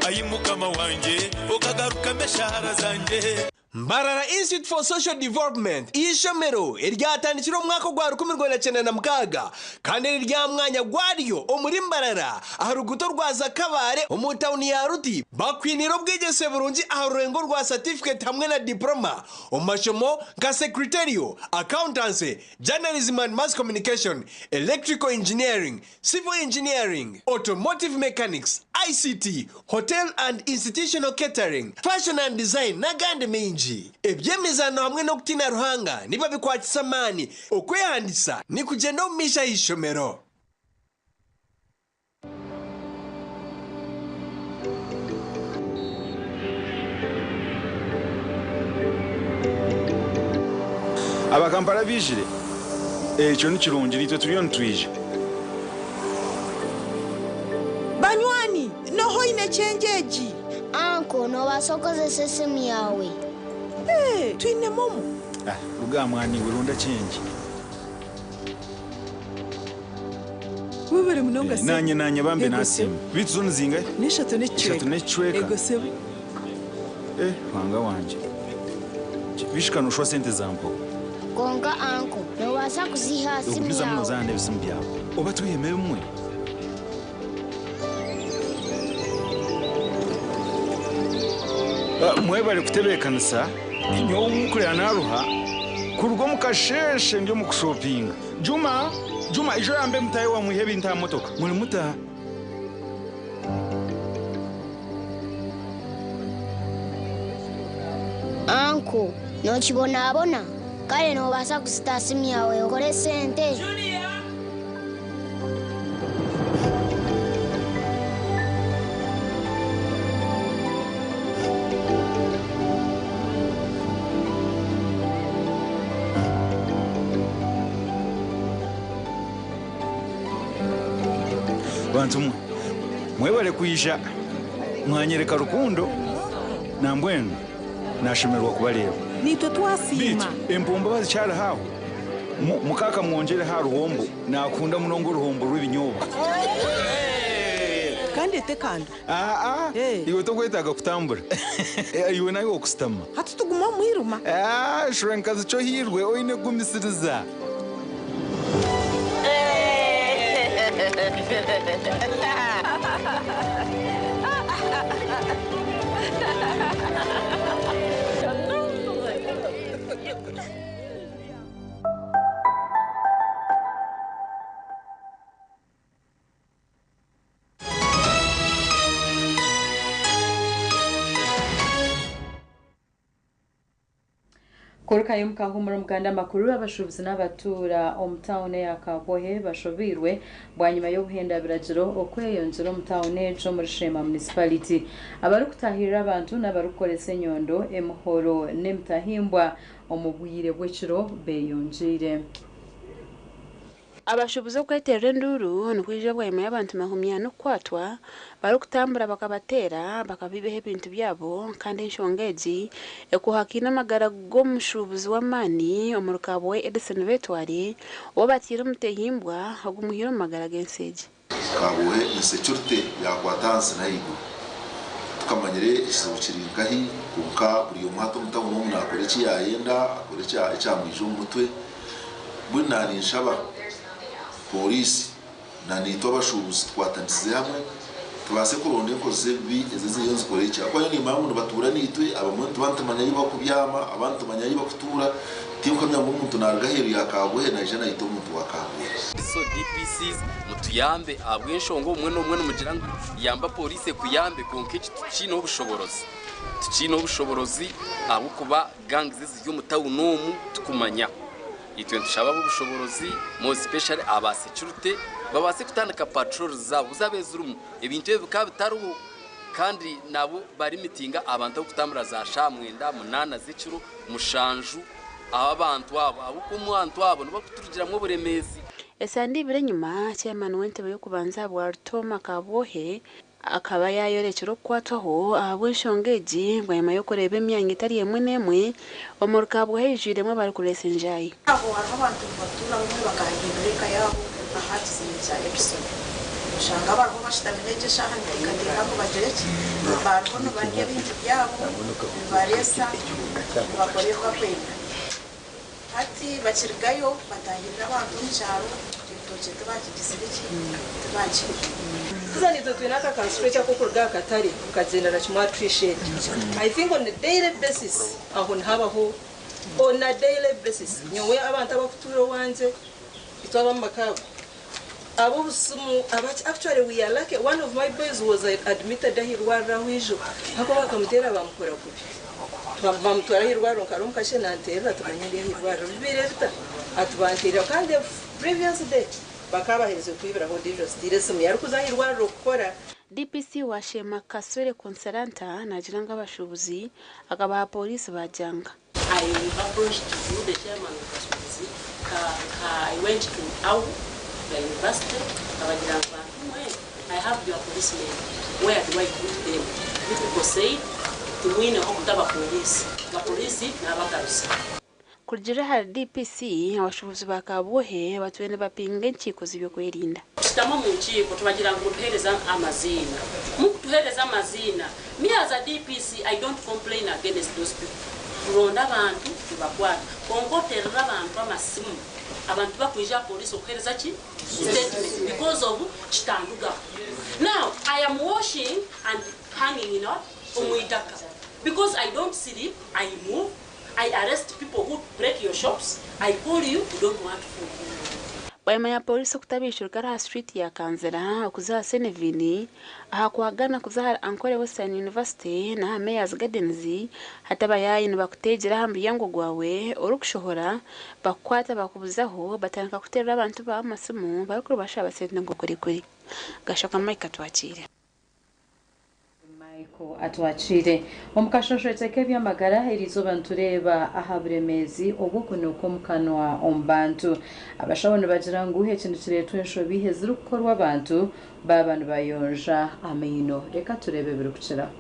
Ayi mukama wangye okagarukamu eshaara zangye. Mbarara Institute for Social Development eishomero eryatandikire omu mwaka ogwa 1996 kandi eri rya mwanya gwaryo omuri Mbarara aha ruguuto rwa Zakabare omu tauni ya Ruti bakwiniire obwegyese burungi aha rurengo rwa satifiketi hamwe na diporoma omu mashomo nka Secretarial, Accountancy, Journalism and Mass Communication, Electrical Engineering, Civil Engineering, Automotive Mechanics, ICT, Hotel and Institutional Catering, Fashion and Design n'agandi maingi. Eby'emizaano hamwe n'okutiina Ruhanga nibabikwatisa amaani. Okwehandiisa nikugyenda omu maisho aha ishomero. Abakampala baijire? Ekyo ni kirungi, naitwe turiyo nitwija. Banywani, n'oha oine kyengi egi? Anko, noobaasa kukozesa esimu yaawe. Ee, twine momo. Ah, ruga aha mwana iwe, ronda kyengi. Webare munonga sebo. Nanye nanye bambe Ego nasiima. Bitu zo nizingahe? N'eshatu n'ekicweka. Eshatu n'ekicweka. Ego sebo. Eh, wanga wangye. Bishika noshwa sente zampo. Konka anko, nobaasa kuziha aha simu Ogumizamu yawe. nozaana ebisimu byawe. Oba twiheme bimwe. Ah, Mwebale kutebeekanisa. Nyowe nkurira naruha kuruga omu kasheshe ndi omu kushopinga. Juma, Juma ijo yambe mutahe wamwiha ebintu aha motoka. Muri muta. Anko, nokibonabona kare nobaasa kuzita aha simu yawe okore sente. Bantu mwe. Mwebale kwija. Mwanyereka rukundo. Nambwenu nashemerwa kubareeba. Nitwe twasiima. Empombo bazikyari aho. Mukaka mwongyere ha ruhombo. Nakunda munonga oruhombo rw'ebinyobwa. Kandi etekando. Aa, iwe tokwetaaga kutambura. Eh, Iwe nawe okusitama. Hati tuguma omwiruma. Ah, shura nkazi kyo hirwe oine kugumisiriza. Kurukayo mukahumura omuganda amakuru abashuubuzi n'abatuura omu tawuni eya Kabwohe bashobeirwe bwanyima y'obuhenda biragiro okweyongyera omu tawuni egyo omuri Sheema municipality. Abarikutahirira abantu n'abarikukoresa enyondo, emihoro n'emitahimbwa omu bwire bw'ekiro beeyongyeire. Abashuubuzi okweterera enduuru nikwija bwanyima y'abantu 40 okukwatwa barikutambura bakabateera bakabiibaho ebintu byabo kandi enshonga egi ekuhakiine amagara g'omushuubuzi w'amaani omuri Kabwohe Edison Betwari ou batiire omutehimbwa ogumuhiire omu magara g'ensi egi. Kabwohe insecurity yakwata ahansi n'ahaiguru. Tukamanyire ekizibu kiri nkahi kwonka buri omwe hati omu tawuni omu naakora eki yaayenda akora ekyamwija omu mutwe. Mbwenu naaninshaba pooriisi na naitwe abashuubuzi tukwatanisize hamwe tubaase kuronda enkozi z'ebibi ezi eziriyo nizikora eki ahabw'okuba nyowe niimanya ngu nibatuura naitwe abamwe nituba nitumanya ahi bakubyama abandi nitumanya ahi bakutuura tinkuhamya ngu omuntu naaruga aheeru ya Kabwohe naija naita omuntu wa Kabwohe. So DPCs mutuyambe ahabw'enshonga obumwe n'obumwe nimugira ngu yamba pooriisi ekuyambe kwonka eki tukiineho obushoborozi. Tukiineho obushoborozi ahabw'okuba gangs eziri omu tawuni omu tikumanya. Itwe nitushaba ab'obushoborozi more especially aba security babaase kutandika patrols zaabo zaaba ezirimu. Ebintu ebi bikaba bitariho kandi nabo barimitinga abantu ab'okutambura za shaaha 9, 8 z'ekiro, 7 aho abantu abo ahabw'okuba omu bantu abo nibakuturugiramu oburemeezi. Esande ibiri enyima, chairman w'entebe y'okubanza ahabwa Rutoma Kabwohe akaba yaayorekire okukwatwaho ahabw'enshonga egi bwanyima y'okureeba emyanya etari emwe n'emwe omuri Kabwohe eijwiremu abarikureesa enjaayi. Aho hariho abantu nibatuura bamwe bakahindura eka yaabo aha kizimbe kya Epson. Oshanga bariho bashutami n'egyo eshaaha nibateekateeka ngu bagire ki, bariho nibarya ebintu byabo, nibareesa, nibakora ebi barikwenda. Hati bakirigayo batahirira abantu omu kyaro, ebitookye tibakigizire ki, tibakirya. Tuza nitwe twine aka ka stretch ak'okuruga aha katare okagyenda na kimwe aha tree I think on a daily basis aho nihabaho on a daily basis nyowe abantu abakutuura owangye itwe ab'omu maka ago ab'obusimu abaki actually we are lucky one of my boys was admitted aha irwariro aho ijo ahakuba bakamuteera bamukora kubi bamutwara aha irwariro nkari omu kashe nanteerera tumanye ndi aha irwariro bibaire bita ati banteerera kandi previous day bakabaherize kwibiraho ondiijo zitaire esimu yarikuza aha irwariro kukora. DPC wa Sheema Kaswere Consolanta naagira ngu abashuubuzi akabaha pooriisi baagyanga. I approached to the chairman of Kaswezi ka, ka I went to AU, the university, kabagira ngu bantu mwe, I have your policemen, where do I put them? You people said, tumwineho okuta abapoliisi, abapoliisi n'abagarusa. Kurugiirira ahari DPC, abashuubuzi ba Kabwohe batwire nibapinga enkiiko z'ebyokwerinda. Tushutama omu nkiiko tubagira ngu mutuheereze amaziina. Mukutuheereza amaziina, me as a DPC I don't complain against those people. Turonda abantu tubakwata. Kwonka oteerera abantu amasimu, abantu tibakwija aha pooriisi okuheereza ki? Statement because of kitandugaho. Now I am washing and hanging in what? Omu itaka because I don't sleep, I move, I arrest people who break your shops, I call you, you don't want food. Bwanyima ya Pooriisi okutabaishurika aha street ya Kanzira okuza aha Senevini, aha Kwagana kuza ahari Ankole Western University n'aha Mayors Gardens, hati abayaayi nibakuteegyera aha muryango gwawe orikushohora bakukwata bakubuzaho batandika kuteerera abantu baawe amasimu barikubashaba sente ngu okurekure. Gashoka Mike Atwakiire. Michael Atwakiire. Omu kashonshorekye k'eby'amagara eriizooba nitureeba aha buremeezi obw'okunuuka omu kanwa omu bantu. Abashaho nibagira ngu eki nikireetwa enshobi ezirikukorwa abantu baaba nibayonja amaino. Reka tureebe ebirikukiraho.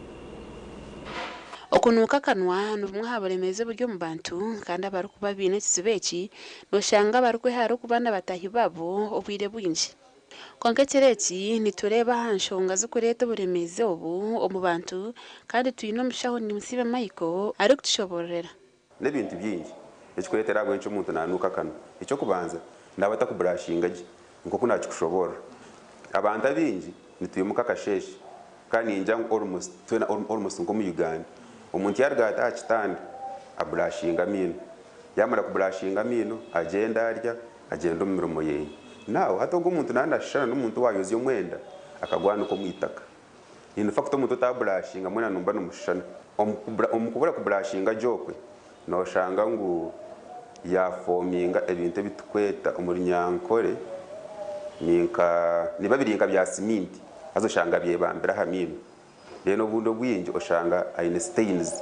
Okunuuka akanwa ni bumwe aha buremeezi oburi omu bantu kandi abarikuba baine ekizibu eki noshanga barikwehara okuba na bataahi baabo obwire bwingi. Kwonka ekiro eki, nitureeba aha nshonga zirikureeta oburemeezi obu omu bantu kandi twine omushaho Nimusiime Michael arikutushoboororera. N'ebintu bingi ekikureetera ahabw'enki omuntu naanuuka akanwa. Eky'okubanza, naaba atakuburashinga gye nk'oku naakikushoboorora. Abantu abaingi nitwimuka akasheeshe kandi ningira ngu almost twena almost nk'omu Uganda, omuntu yaaruga ata aha kitanda aburashinga amaino. Yaamara kuburashinga amaino agyenda arya, agyenda omu mirimo ye. Now hati ogwo omuntu naaba nashushana n'omuntu owayozya omwenda akagwanika omu itaka. In fact omuntu otaburashinga mwena nomuba nimushushana. Omu kubura kuburashinga gye okwe noshanga ngu yafominga ebintu ebitukweta omu runyankore ninka nibiba biri nka bya siminti haza oshanga byebambire aha maino. Then obundi obwingi oshanga aine stains.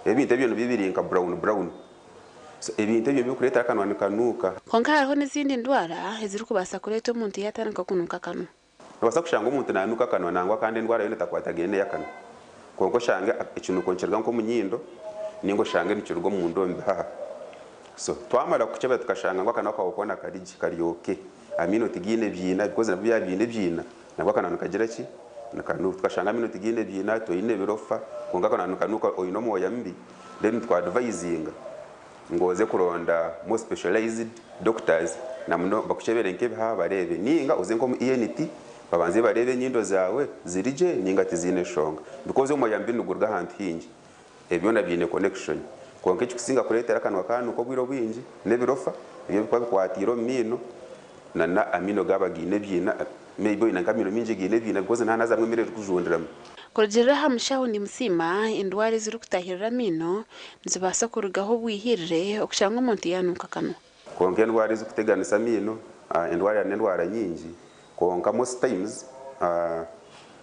Ebintu ebyo nibiba biri nka brown brown. So ebintu ebyo nibikureetera akanwa nikanuuka. Kwonka hariho n'ezindi ndwara ezirikubaasa kureeta omuntu yaatandika kunuuka akanwa. Noobaasa kushanga omuntu naanuuka akanwa nangwa kandi endwara yoona etakwatagaine n'ey'akanwa. Kwonka oshange ekinuuko nikiruga nk'omu nyindo nainga oshange nikiruga omunda omu bihaha. So twamara kukukyebera tukashanga ngu akanwa kaawe koona kari gye, kari okay, amaino tigaine biina because nabyo byaba biine ebiina nabwo akanwa nikagira ki? Nikanuuka. Tukashanga amaino tigaine ebiina, toine birofa kwonka akanwa nikanuuka oine omwoya mubi, then nitwadvisinga ngu oze kuronda more specialized doctors namuno bakukyebere nk'ebihaha bareebe ninga oze nk'omu ENT babanze bareebe enyindo zaawe ziri gye ninga tiziine nshonga because omwoya mubi niguruga ahantu haingi ebyo byona biine connection kwonka ekikusinga kureetera akanwa kaanuuka obwire obwingi n'ebirofa ebyo ebikuba bikwatiire omu maino nana amaino gaaba gaine ebiina maybe oine nk'amaino maingi gaine ebiina because nihaana hazamu emere erikujundiramu. Kurugiirira aha mushaho Nimusiima, endwara ezirikutahirira amaino nizibaasa kurugaho obwihirire okushanga omuntu yaanuuka akanwa. Kwonka endwara ezikuteganisa amaino, endwara n'endwara nyingi kwonka most times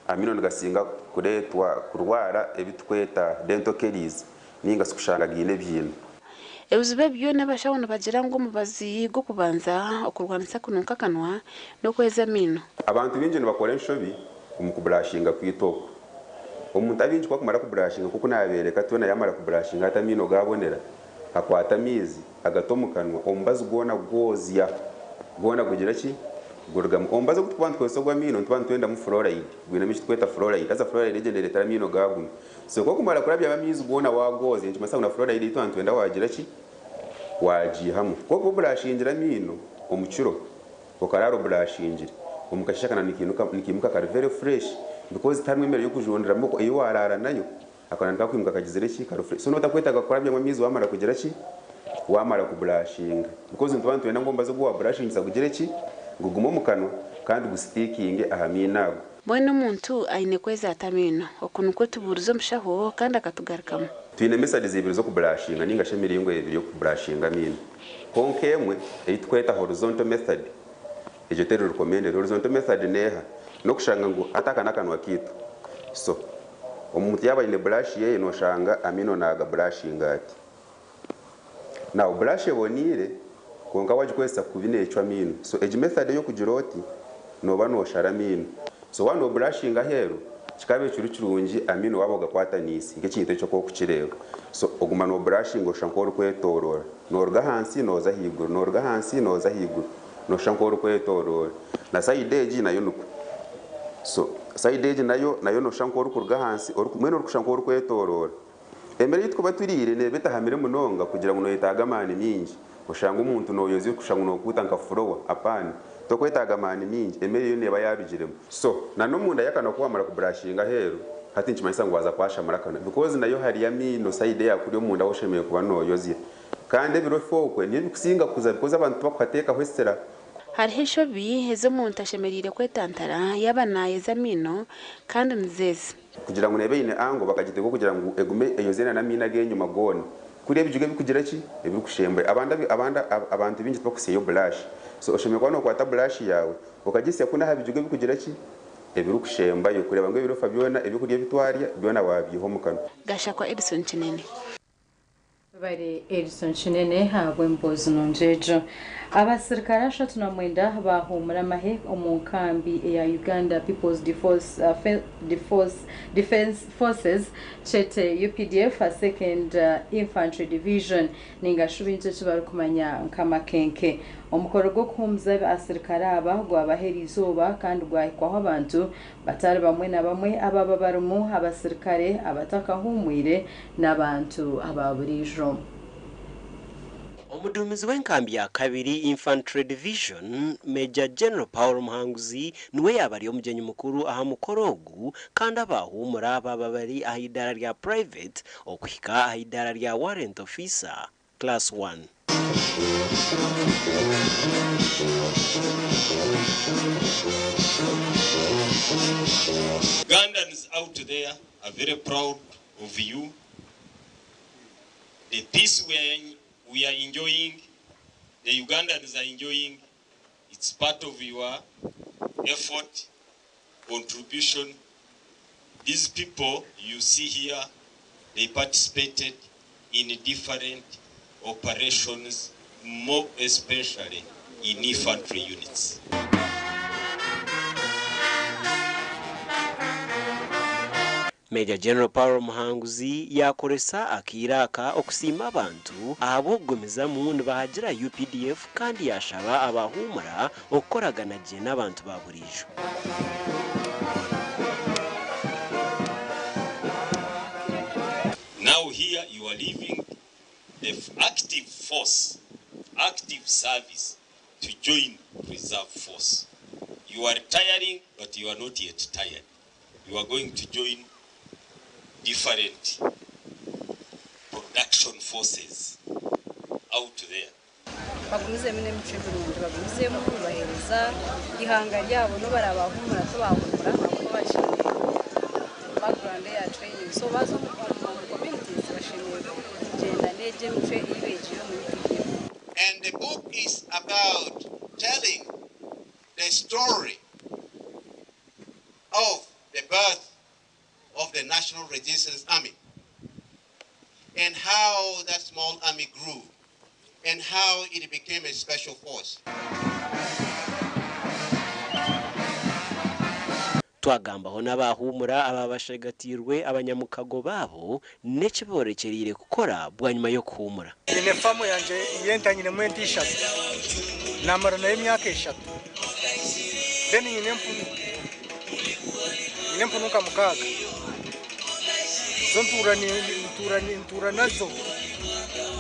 amaino nigasinga kureetwa kurwara ebitukweta dental caries ninga shi kushanga gaine ebiina. Ebizibu ebi byona abashaho nibagira ngu omubazi gw'okubanza okurwanisa kunuuka akanwa n'okweza amaino. Abantu baingi nibakora enshobi omu kuburashinga kwaitu oku. Omuntu abaingi ku bakumara kuburashinga nk'oku naabeereka twena yaamara kuburashinga hati amaino gaabonera, akwata amaizi agata omu kanwa omubazi gwona gwozya gwona gugira ki? Gurugamu. Omubazi ogu turikuba nitukozesa ogw'amaino nituba nitwendamu fluoride, gwinemu eki turikweta fluoride haza fluoride egyo neereetera amaino gaaguma. So ku orikumara kurabyamu amaizi goona waagwozya nikimanyisa ngu na fluoride ei twaba nitwenda waagira ki? Waagiihamu. Ku orikuba oburashingire amaino omu kiro, okaraara oburashingire, omu kasheeshe akanwa nikiimuka kari very fresh because tiharimu emere y'okujundiramu ei waaraara nayo, akanwa nikakwimuka kagizire ki? Kari fresh. So nooba otakwetaaga kurabyamu amaizi waamara kugira ki? Waamara kuburashinga. Because nituba nitwenda ngu omubazi ogu waaburashingisa gugire ki? Gugume omu kanwa kandi gusitikinge aha maino ago. Mbwenu omuntu aine kweza ata amaino? Oku nikwo tubuurize omushaho kandi akatugarukamu. Twine methods ibiri z'okuburashinga ninga shi emiringo ebiri y'okuburashinga amaino. Kwonka emwe ei tukweta horizontal method egyo teri recommended. Horizontal method neeha? N'okushanga ngu hati aka n'akanwa kaitu so omuntu yaaba aine brush yeye noshanga amaino naagaburashinga ati. Now brush eboniire kwonka wagikozesa kubi neecwa amaino. So egi method ey'okugira oti nooba nooshara amaino. So waaba nooburashinga aheeru Kikaba kiri kirungi amaino waaba ogakwataniise nk'ekintu eki oku orikukireeba. So oguma nooburashinga oshusha nk'orikwetooroora. Nooruga ahansi nooza ahaiguru, nooruga ahansi nooza ahaiguru, nooshusha nk'orikwetooroora. Na sayidi egi nayo nikwo. So sayidi egi nayo nayo nooshusha nk'orikuruga ahansi mbwenu orikushusha nk'orikwetooroora. Emere ei turikuba turiire neeba etahamire munonga kugira ngu nooyetaaga amaani maingi. Oshange omuntu nooyozya orikushusha ngu nookuuta nka furowa. Apaana. Tokwetaaga maani maingi, emere eyo neeba yaarugiremu. So, na n'omunda y'akanwa ku waamara kuburashinga aheeru, hati nikimanyisa ngu waaza kwashamura akanwa because nayo hariyo amaino sayidi eya kuri omunda ahu oshemereire kuba nooyozya. Kandi ebirofa okwe nibyo bikusinga kuza because abantu tibakuhateekaho esira. Hariho enshobi ezi omuntu ashemereire kwetantara yaaba naayeza amaino kandi nizo ezi. Kugira ngu neeba eine angle bakagiteeka kugira ngu egume eyozye na n'amaino ag'enyima goona. Kuri ebijuga ebikugira ki? Ebirikushembura. Abandi abandi abantu baingi tibakusyayo burashi. So oshemereire kuba nookwata burashi yaawe okagisya kunu aha bijuga ebikugira ki? Ebirikushembayo kureeba ngu ebirofa byona, ebyokurya ebi twarya byona waabiiha omu kanwa. Gashakwa Edson Kinene. Bari Edson Kinene ahabw'emboozi nungi egyo. Abasirikare 39 bahuumura amahe omu nkambi eya Uganda People's Defence Forces kyete UPDF 2nd Infantry Division ninga shi baingi eki barikumanya nka Makenke. Omukoro gw'okuhuumuza abasirikare aba gwabaho eriizooba kandi gwahikwaho abantu batari bamwe na bamwe ababa barimu abasirikare abatakahuumwire n'abantu aba buriijo. Omuduumizi w'enkambi ya kabiri Infantry Division, Major General Paul Muhanguzi niwe yaaba ari omugyenyi mukuru aha mukoro ogu kandi abaahuumura baaba bari aha idaara rya Private okuhika aha idaara rya Warrant Officer Class One. Ugandans out there are very proud of you. The peace we are, we are enjoying, the Ugandans are enjoying, it's part of your effort, contribution. These people you see here, they participated in different operations, more especially in infantry units. Major General Paul Muhanguzi yaakoresa akaire aka okusiima abantu ahabw'okugumizamu nibahagira UPDF kandi yaashaba abahuumura okukoragana gye n'abantu ba buriijo. Now here you are leaving the active force, active service to join reserve force. You are tiring, but you are not yet tired. You are going to join different production forces out there. Bagumizemu n'emicwe mirungi, bagumizemu nibaheereza ihanga ryabo. N'obu barabahumura tibahumura ahabw'okuba bakiine background eya training, so baza omu communities bashemereire kugyenda n'egyo emicwe ei beegire omu UPDF. And the book is about telling the story of the birth of the National Resistance Army and how that small army grew and how it became a special force. Twagambaho n'abahuumura aba bashagatirwe abanyamukago baabo n'ekiborekyereire kukora bwanyuma y'okuhuumura. Nyine famu yangye y'ente, nyinemu ente ishatu, namara nayo emyaka 3. Then nyine empunu, nyine empunu nka 6, zo ntuura ntuura nazo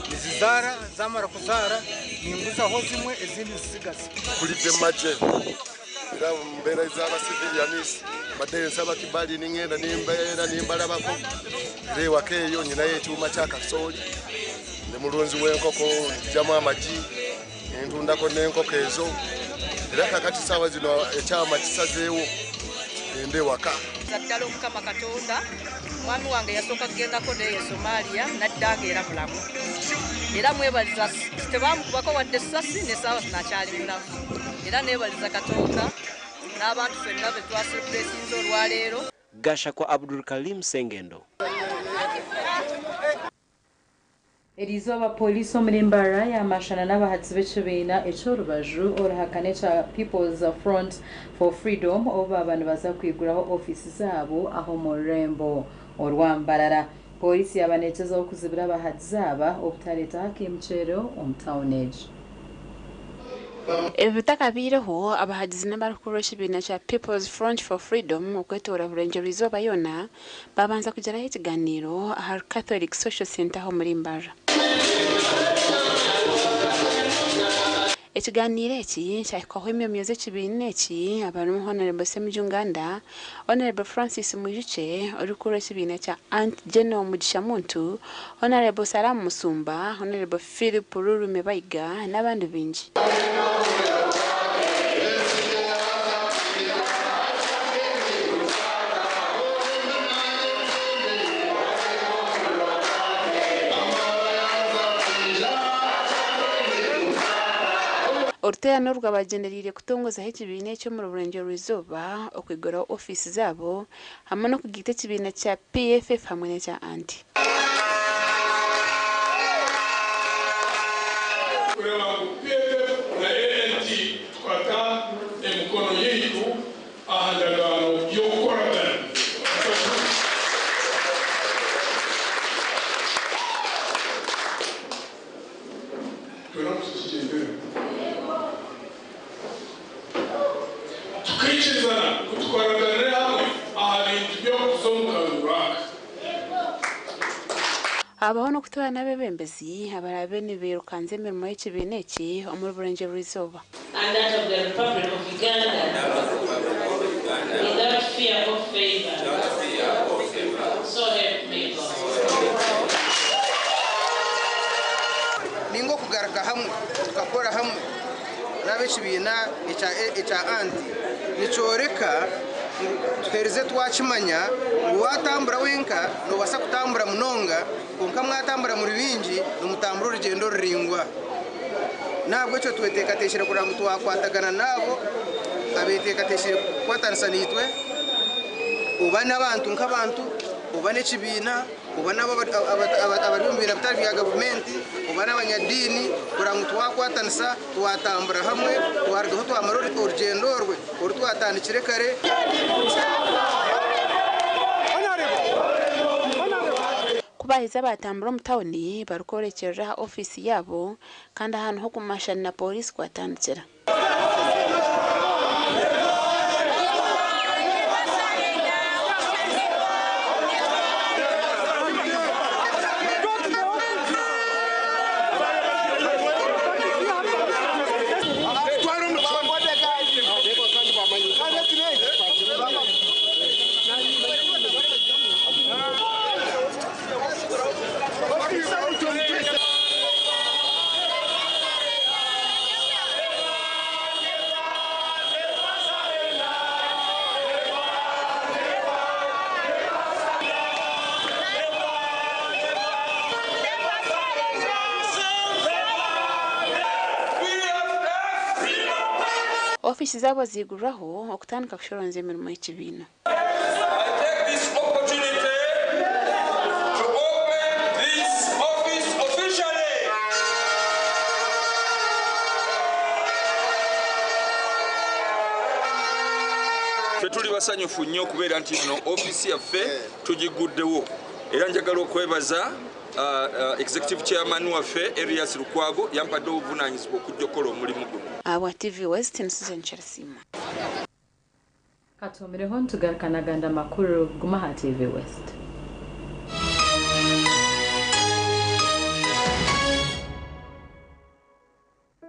nizizaara, zamara kuzaara ninguzaho zimwe, ezindi nzisigaza. Nkulidde mu magye era mu mbeera z'abasivilianis mbadde nsaba kibali, ningenda nimbeera nimbalabako. Era ewaka eyo nyinayo ekyuma kya kasooli, ndi mulunzi w'enkoko, nzigyamu amagi nentundako n'enkoko ezo. Era kakati saawa zino ekyama kisazeewo ende ewaka. Ddala Omukama Katonda, omwami wange yasooka kugendako neeyo Somalia, nadda nga era mulamu, era mwebaliza tebamukubako wadde essasi, nesaawa zinakyali mulamu. Era neebaliza Katonda n'abantu ffenna be twacelebratinze olwaleero. Gashakwa Abdul Kalim Sengendo. Eriizooba Pooriisi omuri Mbarara yaamashana n'abahatsi b'ekibiina eky'orubaju oruhakana ekya People's Front for Freedom obu baaba nibaza kwiguraho ofiisi zaabo aha omu rurembo orwa Mbarara. Pooriisi yaaba neegyezaho kuzibira abahatsi aba obutareetaho akaimukyero omu tauni egi. Ebi bitakabaireho, abahagizi n'abarikukurira ekibiina kya People's Front for Freedom okwetooroora Burengyerwa-izooba yoona babanza kugiraho ekiganiiro ahari Catholic Social Centre aha omuri Mbarara. Ekiganiiro eki kyahikwaho emyomyo z'ekibiina eki abarimu Hon. Ssemujju Nganda, Hon. Francis Mwijukye orikukurira ekibiina kya Aunt General Mugisha Muntu, Hon. Salam Musumba, Hon. Philip Rurumi Bayiga n'abandi baingi. Oruteerane oru rwabagyendereire kutongozaho ekibiina eki omuri Burengyerwa-izooba, okwiguraho ofiisi zaabo hamwe n'okugaita ekibiina kya PFF hamwe n'ekya anti. Kureba ngu PFF na ANT tukwata emikono yaitu aha ndagaano y'okukoragana. Twena tukigyendere. Tukaikirizana ngu tukoraganire hamwe aha bintu by'okuza omu karuru aka. Habaho n'okutoorana abeebembezi abaraabe nibirukanza emirimo y'ekibiina eki omuri Burengyerwa-izooba. And that of the Republic of Uganda without fear or favor. So help me God. Ninga okugaruka hamwe tukakora hamwe n'ab'ekibiina ekya anti nikyoreka ngu tuheerize twakimanya ngu waatambura wenka noobaasa kutambura munonga kwonka mwatambura muri baingi nimutambura orugyendo ruraingwa. N'ahabw'ekyo tweteekateekire kureba ngu twakwatagana n'abo abeeteekateekire kukwatanisa naitwe oba n'abantu nk'abantu oba n'ekibiina oba n'abo abari omu bibiina bitari bya gavumenti oba n'abanyadiini kureba ngu twakwatanisa twatambura hamwe twarugaho twamara orugyendo orwe oru twatandikire kare. Ku baaheza baatambura omu tauni barikworekyerera aha ofiisi yaabo kandi aha niho okumashana na pooriisi kwatandikira. Ofiisi zaabo ziigurwaho okutandika kushoronzya emirimo y'ekibiina. Ffe tuli basanyufu nnyo okubeera nti nno ofiisi yaffe tugiguddewo era njagala okwebaza executive chairman waffe Erias Lukwago yampadde obuvunaanyizibwa okujja okukola omulimu guno. Ahabwa TV West ni Susan Kyarisiima. Katuhumireho nitugaruka n'agandi amakuru guma aha TV West.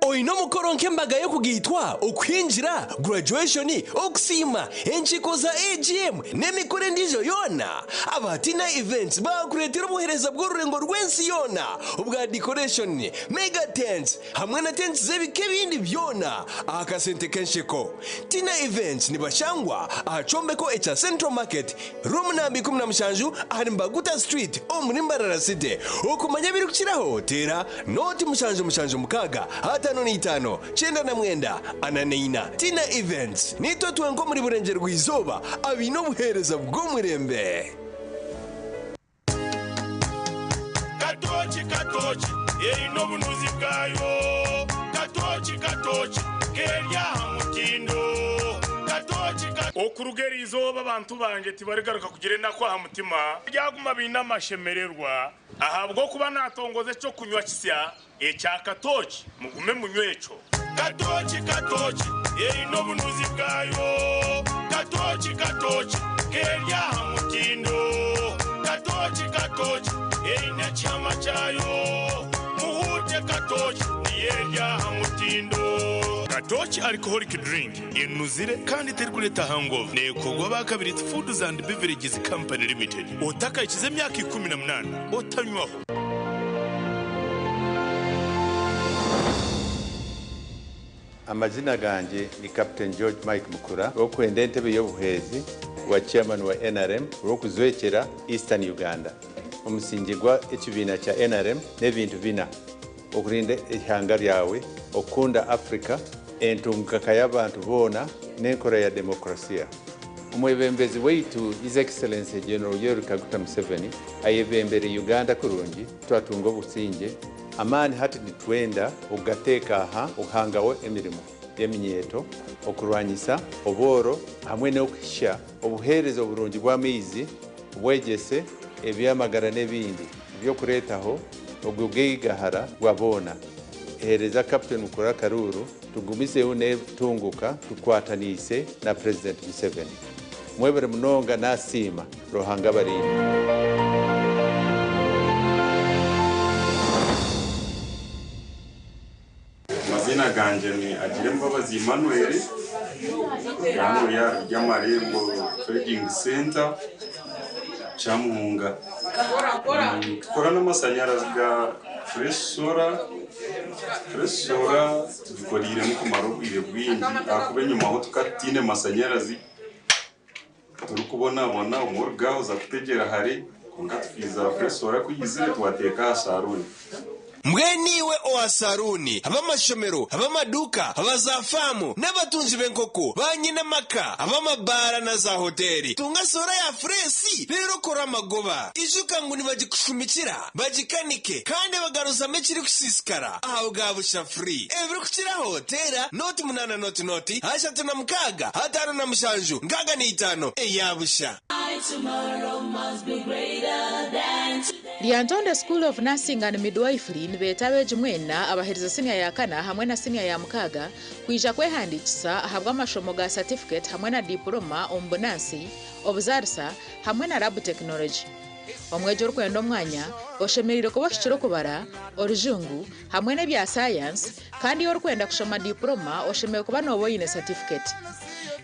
Oine omukoro nk'embaga y'okugaitwa, okuhingira, graduation, okusiima, enkiiko za AGM n'emikoro endiijo yoona? Aba Tina Events baakureetera obuheereza bw'orurengo rw'ensi yoona obwa decoration, mega tents hamwe na tents z'ebika ebindi byona aha kasente k'ensheko. Tina Events nibashangwa aha kyombeko ekya Central Market, Room namba 17 ahari Mbaguta Street omuri Mbarara City. Okumanya ebirikukiraho teera nooti 776 55 99 44. Tina Events, Niitwe twenka omuri Burengyerwa-izooba abaine obuheereza bw'omurembe. Katoki, katoki. Katoki eine obunuzi bwayo. Katoki katoki keri aha mutindo. Katoki Okuruga eri izooba abantu bangye tibarigaruka kugira enaku aha mutima, baryaguma baine amashemererwa, ahabw'okuba naatongoza eky'okunywa kisya ekya katooki, mugume munywe ekyo. Katoki katoki eine obunuzi bwayo. Katoki katoki keri aha mutindo. Katoki katoki eine ekihama kyayo. Muhuute katoki niyo eri aha mutindo. Katoki Alcoholic Drink enuzire kandi terikureeta hangover. Neekorwa aba Kabiriiti Foods and Beverages Company Limited. Otakahikize emyaka 18 otanywaho. Amazina gangye ni Captain George Mike Mukura, orikwenda entebe y'obuhwezi bwa Chairman wa NRM orikujwekyera Eastern Uganda. Omusingye gwa ekibiina kya NRM n'ebintu bina, okurinda eihanga ryawe, okukunda Africa, entunguka y'abantu boona n'enkora ya demokrasiya. Omwebembezi waitu His Excellency General Yoweri Kaguta Museveni ayebembere Uganda kurungi twatunga obusingye. Amaani hati nitwenda okugateeka aha okuhangaho emirimo y'eminyeeto, okurwanyisa obworo hamwe n'okuhisya obuheereza oburungi bw'amaizi, obwegyese, eby'amagara n'ebindi eby'okureetaho ogugaigahara bwa boona. Heereza Captain Mukura akaruuru tugumizeho n'entunguka tukwataniise na Purezidenti Museveni. Mwebare munonga nasiima. Ruhanga abarinde. Amaziina gangye ni Agirembabazi Emmanuel, ndi hanu aha Ryamarembo Trading Centre, Kyamuhunga. Nitukora n'amashanyarazi ga Fresh Solar. Fresh Solar tugikoreiremu kumara obwire bwingi ahakuba enyimaho tukaba tutaine mashanyarazi turikubonabona obumwe oruga aha oza kutegyera hare kwonka tukiija Fresh Solar ku yaizire twateeka aha saruuni. Mbwenu iwe owa saruuni, ab'amashomero, ab'amaduuka, aba za faamu, n'abatungi b'enkoko, ba nyine amaka, ab'amabaara na za hoteeri, tunga soora ya fureesi reero okore amagoba. Ijuka ngu nibagikushumikira, bagikanike, kandi bagaruzamu ekirikusiisikara aha bwa busha free. Ebirikukiraho teera 08 00 36 57 65 eya busha. Lyantonde School of Nursing and Midwifery nibeeta abeegi mwena abaherize siniya ya kana hamwe na siniya ya mukaaga kwija kwehandiikisa ahabw'amashomo ga satifiketi hamwe na dipuloma omu bunansi, obuzaarisa hamwe na lab technology. Omwegi orikwenda omwanya oshemereire kuba ohikire okubara, orujungu hamwe n'ebya sayansi kandi orikwenda kushoma dipuloma oshemereire kuba nooba oine satifiketi.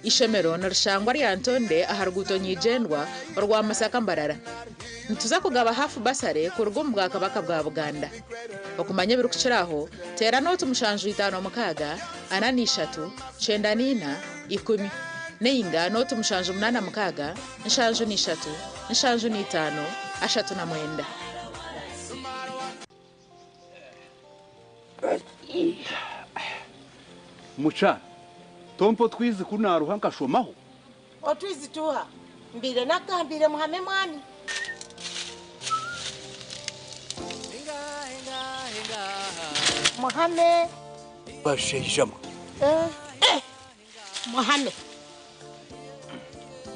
Ishomero nirishangwa Lyantonde aha ruguuto nyigyendwa orwa Masaka Mbarara. Nituza kugaba half bursary kuruga omu Bwakabaka bwa Buganda. Okumanya ebirikukira aho, teera nooti 756 43 94 10 nainga nooti 786 73 75 39. Mukyara, tompa otwizi ku naaruha nkashomaho? Otwizi tuuha? Mbaire nakugambiire muhame mwami. Muhame. Bashaija mwe. Eh, muhame.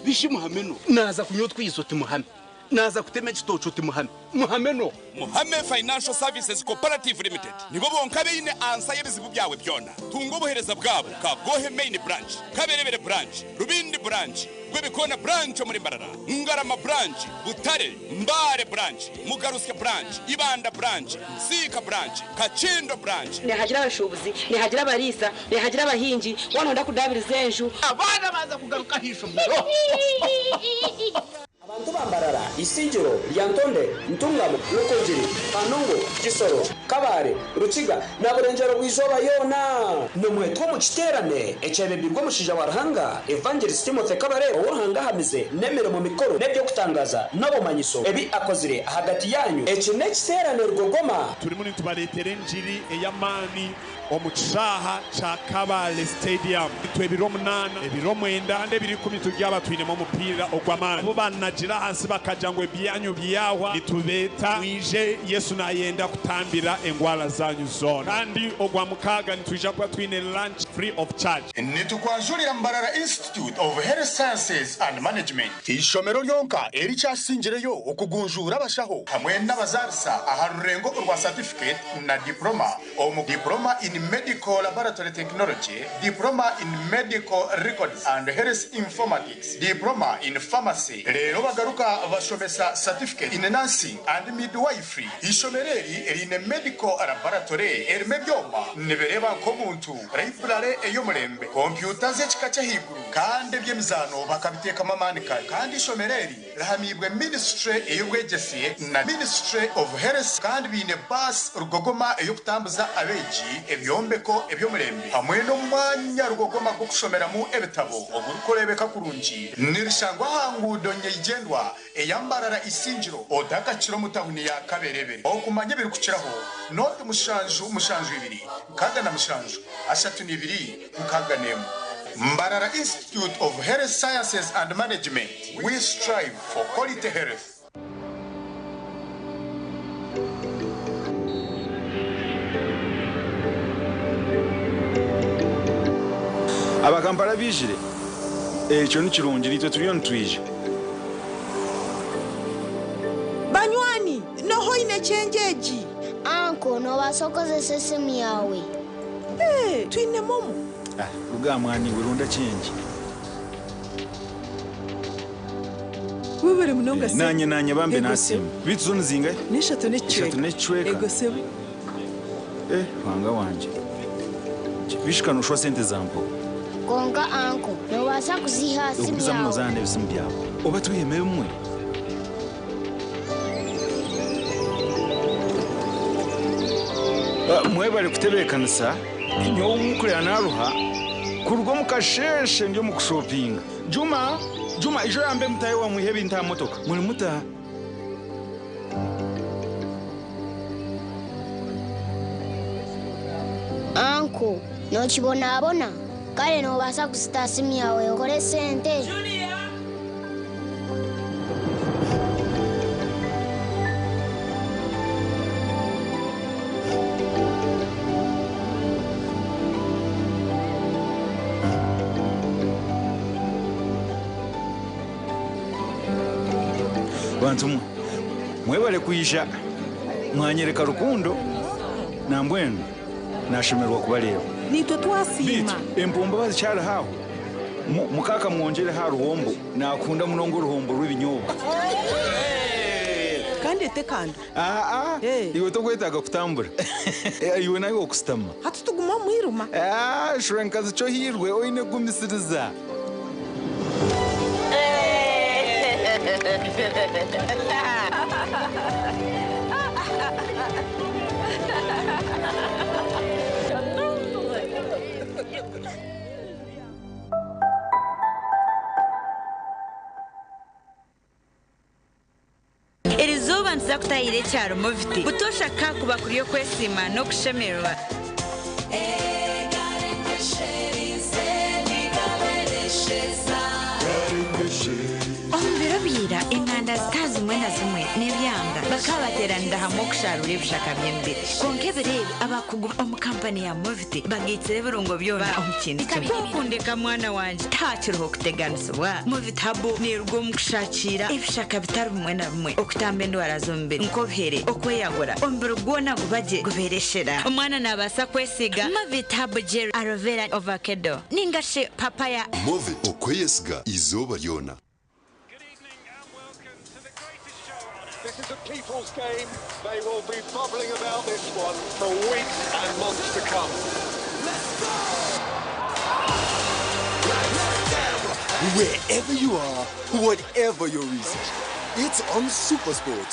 Bishi muhame no. Naaza kunywa otwizi oti muhame. Naaza kutema ekitookye oti muhame. Muhame no. Muhame Financial Services Cooperative Limited nibo bonka abaine ansa y'ebizibu byawe byona. Tunga obuheereza bwabo Kagohe Main Branch, Kaberebere Branch, Rubindi Branch, Rwebikoona Branch omuri Mbarara, Ngarama Branch, Butare, Mbale Branch, Mugarusya Branch, Ibanda Branch, Nsiika Branch, Kakindo Branch. Nihagira abashuubuzi, nihagira abariisa, nihagira abahingi, waaba nooyenda kudaabiriza enju. Abaana baaza kugaruka aha ishomero. Abantu ba Mbarara, Isingiro, Lyantonde, Ntungamo, Rukungiri, Kanungu, Kisoro, Kabale, Rukiga na Burengyero bw'eizooba yoona nimwetwa omu kiteerane ekyebembirwe omushaija wa Ruhanga Evangelist Timothy Kabarebe ou Ruhanga ahamize n'emirimo mikuru n'eby'okutangaaza n'obumanyiso ebi akozire ahagati yaanyu. Eki n'ekiteerane rugogoma. Turimu nitubareetera engiri ey'amaani omu kishaaha kya Kabale Stadium. Itwe ebiro munaana, ebiro mwenda kandi ebiro ikumi turyaba twinemu omupiira ogw'amaani. Abu banagira. Abatsimbire ahansi bakagira ngu ebyanyu byahwa, nitubeeta mwije, Yesu nayenda kutambira engwara zanyu zoona. Kandi ogwa mukaaga nitwija kuba twine lunch free of charge. Nitukwanjurira Mbarara Institute of Health Sciences and Management, eishomero ryonka erikyasingireyo okugunjuura abashaho hamwe n'abazaarisa aha rurengo orwa certificate na diploma omu Diploma in Medical Laboratory Technology, Diploma in Medical Records and Health Informatics, Diploma in Pharmacy reero bagaruka bashomesa Certificate in Nursing and Midwifery. Eishomero eri riine Medical Laboratory erimu ebyoma nibireeba nk'omuntu, Library ey'omurembe, kompyuta z'ekika ky'ahaiguru kandi eby'emizaano bakabiteekamu amaani kare. Kandi eishomero eri rihamiibwe Ministry ey'obwegyese na Ministry of Health kandi baine baasi rugogoma ey'okutambuza abeegi, ebyombeko eby'omurembe hamwe n'omwanya rugogoma gw'okushomeramu ebitabo ogurikureebeka kurungi. Nirishangwa aha nguudo nyeigyendwa eya Mbarara Isingiro otakakira omu tawuni ya Kaberebere. Okumanya ebirikukiraho, nooti 7 7 67 32 61. Mbarara Institute of Health Sciences and Management, we strive for quality health. Abakampala bijire, ekyo ni kirungi, nitwe turiyo nitwija. Banywani, noho oine change egi? Uncle, noobaasa kukozesa esimu yawe. Ee, twine MoMo. Ah, ruga mwani we, ronda change. Webare munonga sebo. Nanye nanye bambe. Ego. Nasiima. Bitu zo nizingahe? N'eshatu n'ekicweka. Eshatu n'ekicweka. Ego sebo. Eh, wanga wanje bishika noshwa sente zampo. Konka uncle, noobaasa kuziha simu Okubiza muno yawe. zana ebisimu byawe oba twiheme bimwe. Ah, mwebale kutebeekanisa. Nyowe omukurera naruha kuruga omu kasheshe ndi omu kushopinga. Juma, Juma, ijo yambe mutahe wamwihe ebintu aha motoka muri mutaha. Uncle, nookibonabona. Kare noobaasa kuzita simu yawe okore sente. Bantu mwe, mwebale kwija mwanyereka rukundo, nambwenu nashemerwa kubareeba. Nitwe twasiima. Empombo bazikyari haho. Mukaka mwongere ha ruhombo, nakunda munonga uruhombo rw'ibinyobwa. Kandi etekando. Aa, iwe tokwetaaga kutambura. Eh, iwe nawe okusitama. Hati tuguma mwiruma. Ah, shura cyo hirwe oine kugumisiriza. Eriizooba nituza kutahira ekyaro Moviti. Butoosha kakuba kuri okwesiima n'okushemererwa. Omu biro bya ira, enganda zitari zimwe na zimwe n'ebyanga bakaba bateeranira hamwe okusharura ebishaka by'emibiri. Kwonka ebiro ebi, abakugu omu kampani ya Moviti bagaitsire ebirungo byona omu kintu kimwe. Kwokundeka mwana wangye, takiriho kuteganisibwa. Moviti Herbal neeruga omu kushakira ebishaka bitari bimwe na bimwe okutamba endwara z'omubiri nk'obuhere, okweyagura, omubiri gwona gubagye gubeereshera. Omwana naabaasa kwesiga Moviti Herbal Gel aloe vera, avocado ninga shi papaya. Movit, okweyesiga izooba ryona. This is a people's game. They will be bubbling about this one for weeks and months to come. Wherever you are, whatever your reason, it's on Supersport.